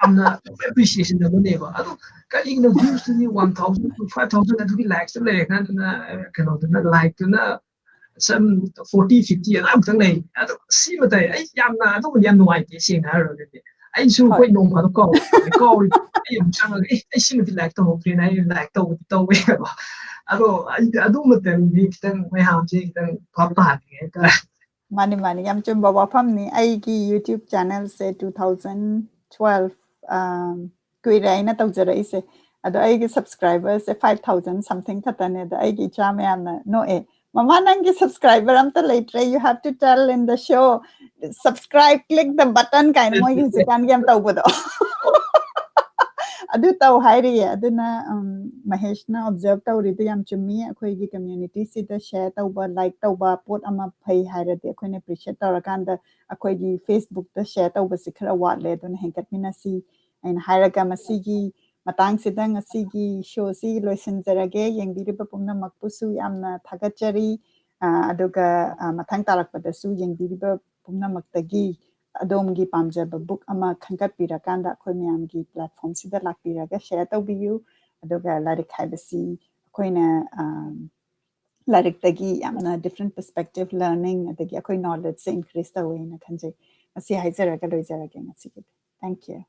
ꯌꯥꯝꯅ ꯑꯦꯄ꯭ꯔꯤꯁꯤꯌꯦꯁꯟ ꯑꯃꯅꯦꯕ꯫ ꯑꯗꯣ ꯀꯔꯤꯒꯤꯅꯣ ꯚ꯭ꯌꯨꯁꯇꯨꯗꯤ one thousand to five thousand ꯑꯗꯨꯒꯤ ꯂꯥꯏꯛꯁꯇ ꯂꯩꯔꯀꯥꯟꯗꯅ ꯀꯩꯅꯣꯗꯨꯅ ꯂꯥꯏꯛꯇꯨꯅ some forty fifty ꯑꯗꯨꯃꯨꯛꯇꯪ ꯂꯩ꯫ ꯑꯗꯣ ꯁꯤꯃ ꯇꯥꯏ, ꯑꯩ ꯌꯥꯝꯅ ꯑꯗꯨꯕꯨꯗꯤ ꯌꯥꯝ ꯅꯨꯡꯉꯥꯏꯇꯦ, ꯁꯦꯡꯅ ꯍꯥꯏꯔꯨꯔꯒꯗꯤ꯫ ꯑꯩꯁꯨ ꯍꯣꯏ꯫ ꯑꯩꯈꯣꯏ ꯅꯣꯡ ꯐꯥꯗꯣꯛ ꯀꯥꯎꯔꯤ ꯀꯥꯎꯔꯤ ꯑꯩ ꯑꯃꯨꯛ ꯆꯪꯉꯒ ꯑꯦ ꯑꯩ ꯁꯤꯃꯗꯤ ꯂꯥꯏꯛ ꯇꯧꯍꯧꯗ꯭ꯔꯦꯅ ꯑꯩ ꯂꯥꯏꯛ ꯇꯧꯕꯗꯤ ꯇꯧꯋꯦꯕ꯫ ꯑꯗꯣ ꯑꯩ ꯑꯗꯨ ꯃꯇꯝꯗꯤ ꯈꯤꯇꯪ ꯃꯌꯥꯝꯁꯦ ꯈꯤꯇꯪ ꯚꯥꯞ ꯇꯥꯍꯟꯅꯤꯡꯉꯦ ꯍꯥꯏꯇꯥꯔꯦ꯫ ꯃꯥꯅꯤ ꯃꯥꯅꯤ, ꯌꯥꯝ ꯆꯨꯝꯕ ꯋꯥꯐꯝꯅꯤ꯫ ꯑꯩꯒꯤ ꯌꯨꯇ꯭ꯌꯨꯕ ꯆꯦꯅꯦꯜꯁꯦ two thousand twelve, ꯑꯝ, ꯀꯨꯏꯔꯦ ꯑꯩꯅ ꯇꯧꯖꯔꯛꯏꯁꯦ꯫ ꯑꯗꯣ ꯑꯩꯒꯤ ꯁꯕꯁꯀ꯭ꯔꯥꯏꯕꯔꯁꯦ five thousand something ꯈꯛꯇꯅꯦ꯫ ꯑꯗꯣ ꯑꯩꯒꯤ ꯏꯆꯥ ꯃꯌꯥꯝꯅ ꯅꯣꯛꯑꯦ, "ꯃꯃꯥ, ꯅꯪꯒꯤ ꯁꯕꯁꯀ꯭ꯔꯥꯏꯕꯔ ꯑꯝꯇ ꯂꯩꯇ꯭ꯔꯦ, you have to tell in the show, subscribe, click the button" ꯀꯥꯏꯅ ꯃꯣꯏꯒꯤ ꯍꯧꯖꯤꯛꯀꯥꯟꯒꯤ ꯌꯥꯝ ꯇꯧꯕꯗꯣ꯫ ꯑꯗꯨ ꯇꯧ ꯍꯥꯏꯔꯤꯌꯦ꯫ ꯑꯗꯨꯅ ꯎꯝ, ꯃꯍꯦꯁꯅ ꯑꯣꯕꯖꯔꯕ ꯇꯧꯔꯤꯗꯣ ꯌꯥꯝ ꯆꯨꯝꯃꯤ꯫ ꯑꯩꯈꯣꯏꯒꯤ ꯀꯝꯃ꯭ꯌꯨꯅꯤꯇꯤꯁꯤꯗ ꯁꯤꯌꯔ ꯇꯧꯕ, ꯂꯥꯏꯛ ꯇꯧꯕ, ꯄꯣꯠ ꯑꯃ ꯐꯩ ꯍꯥꯏꯔꯗꯤ ꯑꯩꯈꯣꯏꯅ ꯑꯦꯄ꯭ꯔꯤꯁꯤꯌꯦꯠ ꯇꯧꯔꯀꯥꯟꯗ ꯑꯩꯈꯣꯏꯒꯤ ꯐꯦꯁꯕꯨꯛꯇ ꯁꯤꯌꯔ ꯇꯧꯕꯁꯤ ꯈꯔ ꯋꯥꯠꯂꯦ, ꯑꯗꯨꯅ ꯍꯦꯟꯒꯠꯃꯤꯟꯅꯁꯤ꯫ ꯑꯩꯅ ꯍꯥꯏꯔꯒ ꯃꯁꯤꯒꯤ ꯃꯇꯥꯡꯁꯤꯗ ꯉꯁꯤꯒꯤ ꯁꯣꯁꯤ ꯂꯣꯏꯁꯤꯟꯖꯔꯒꯦ꯫ ꯌꯦꯡꯕꯤꯔꯤꯕ ꯄꯨꯝꯅꯃꯛꯄꯨꯁꯨ ꯌꯥꯝꯅ ꯊꯥꯒꯠꯆꯔꯤ꯫ ꯑ, ꯑꯗꯨꯒ ꯑ, ꯃꯊꯪ ꯇꯥꯔꯛꯄꯗꯁꯨ ꯌꯦꯡꯕꯤꯔꯤꯕ ꯄꯨꯝꯅꯃꯛꯇꯒꯤ ꯑꯗꯣꯝꯒꯤ ꯄꯥꯝꯖꯕ book ꯑꯃ ꯈꯟꯒꯠꯄꯤꯔꯀꯥꯟꯗ ꯑꯩꯈꯣꯏ ꯃꯌꯥꯝꯒꯤ platformꯁꯤꯗ ꯂꯥꯛꯄꯤꯔꯒ share ꯇꯧꯕꯤꯌꯨ꯫ ꯑꯗꯨꯒ ꯂꯥꯏꯔꯤꯛ ꯍꯥꯏꯕꯁꯤ ꯑꯩꯈꯣꯏꯅ ꯑꯝ, ꯂꯥꯏꯔꯤꯛꯇꯒꯤ ꯌꯥꯝꯅ different perspective, learning, ꯑꯗꯒꯤ ꯑꯩꯈꯣꯏ knowledgeꯁꯦ increase ꯇꯧꯋꯦꯅ ꯈꯟꯖꯩ꯫ ꯃꯁꯤ ꯍꯥꯏꯖꯔꯒ ꯂꯣꯏꯖꯔꯒꯦ ꯉꯁꯤꯒꯤꯗꯤ꯫ Thank you.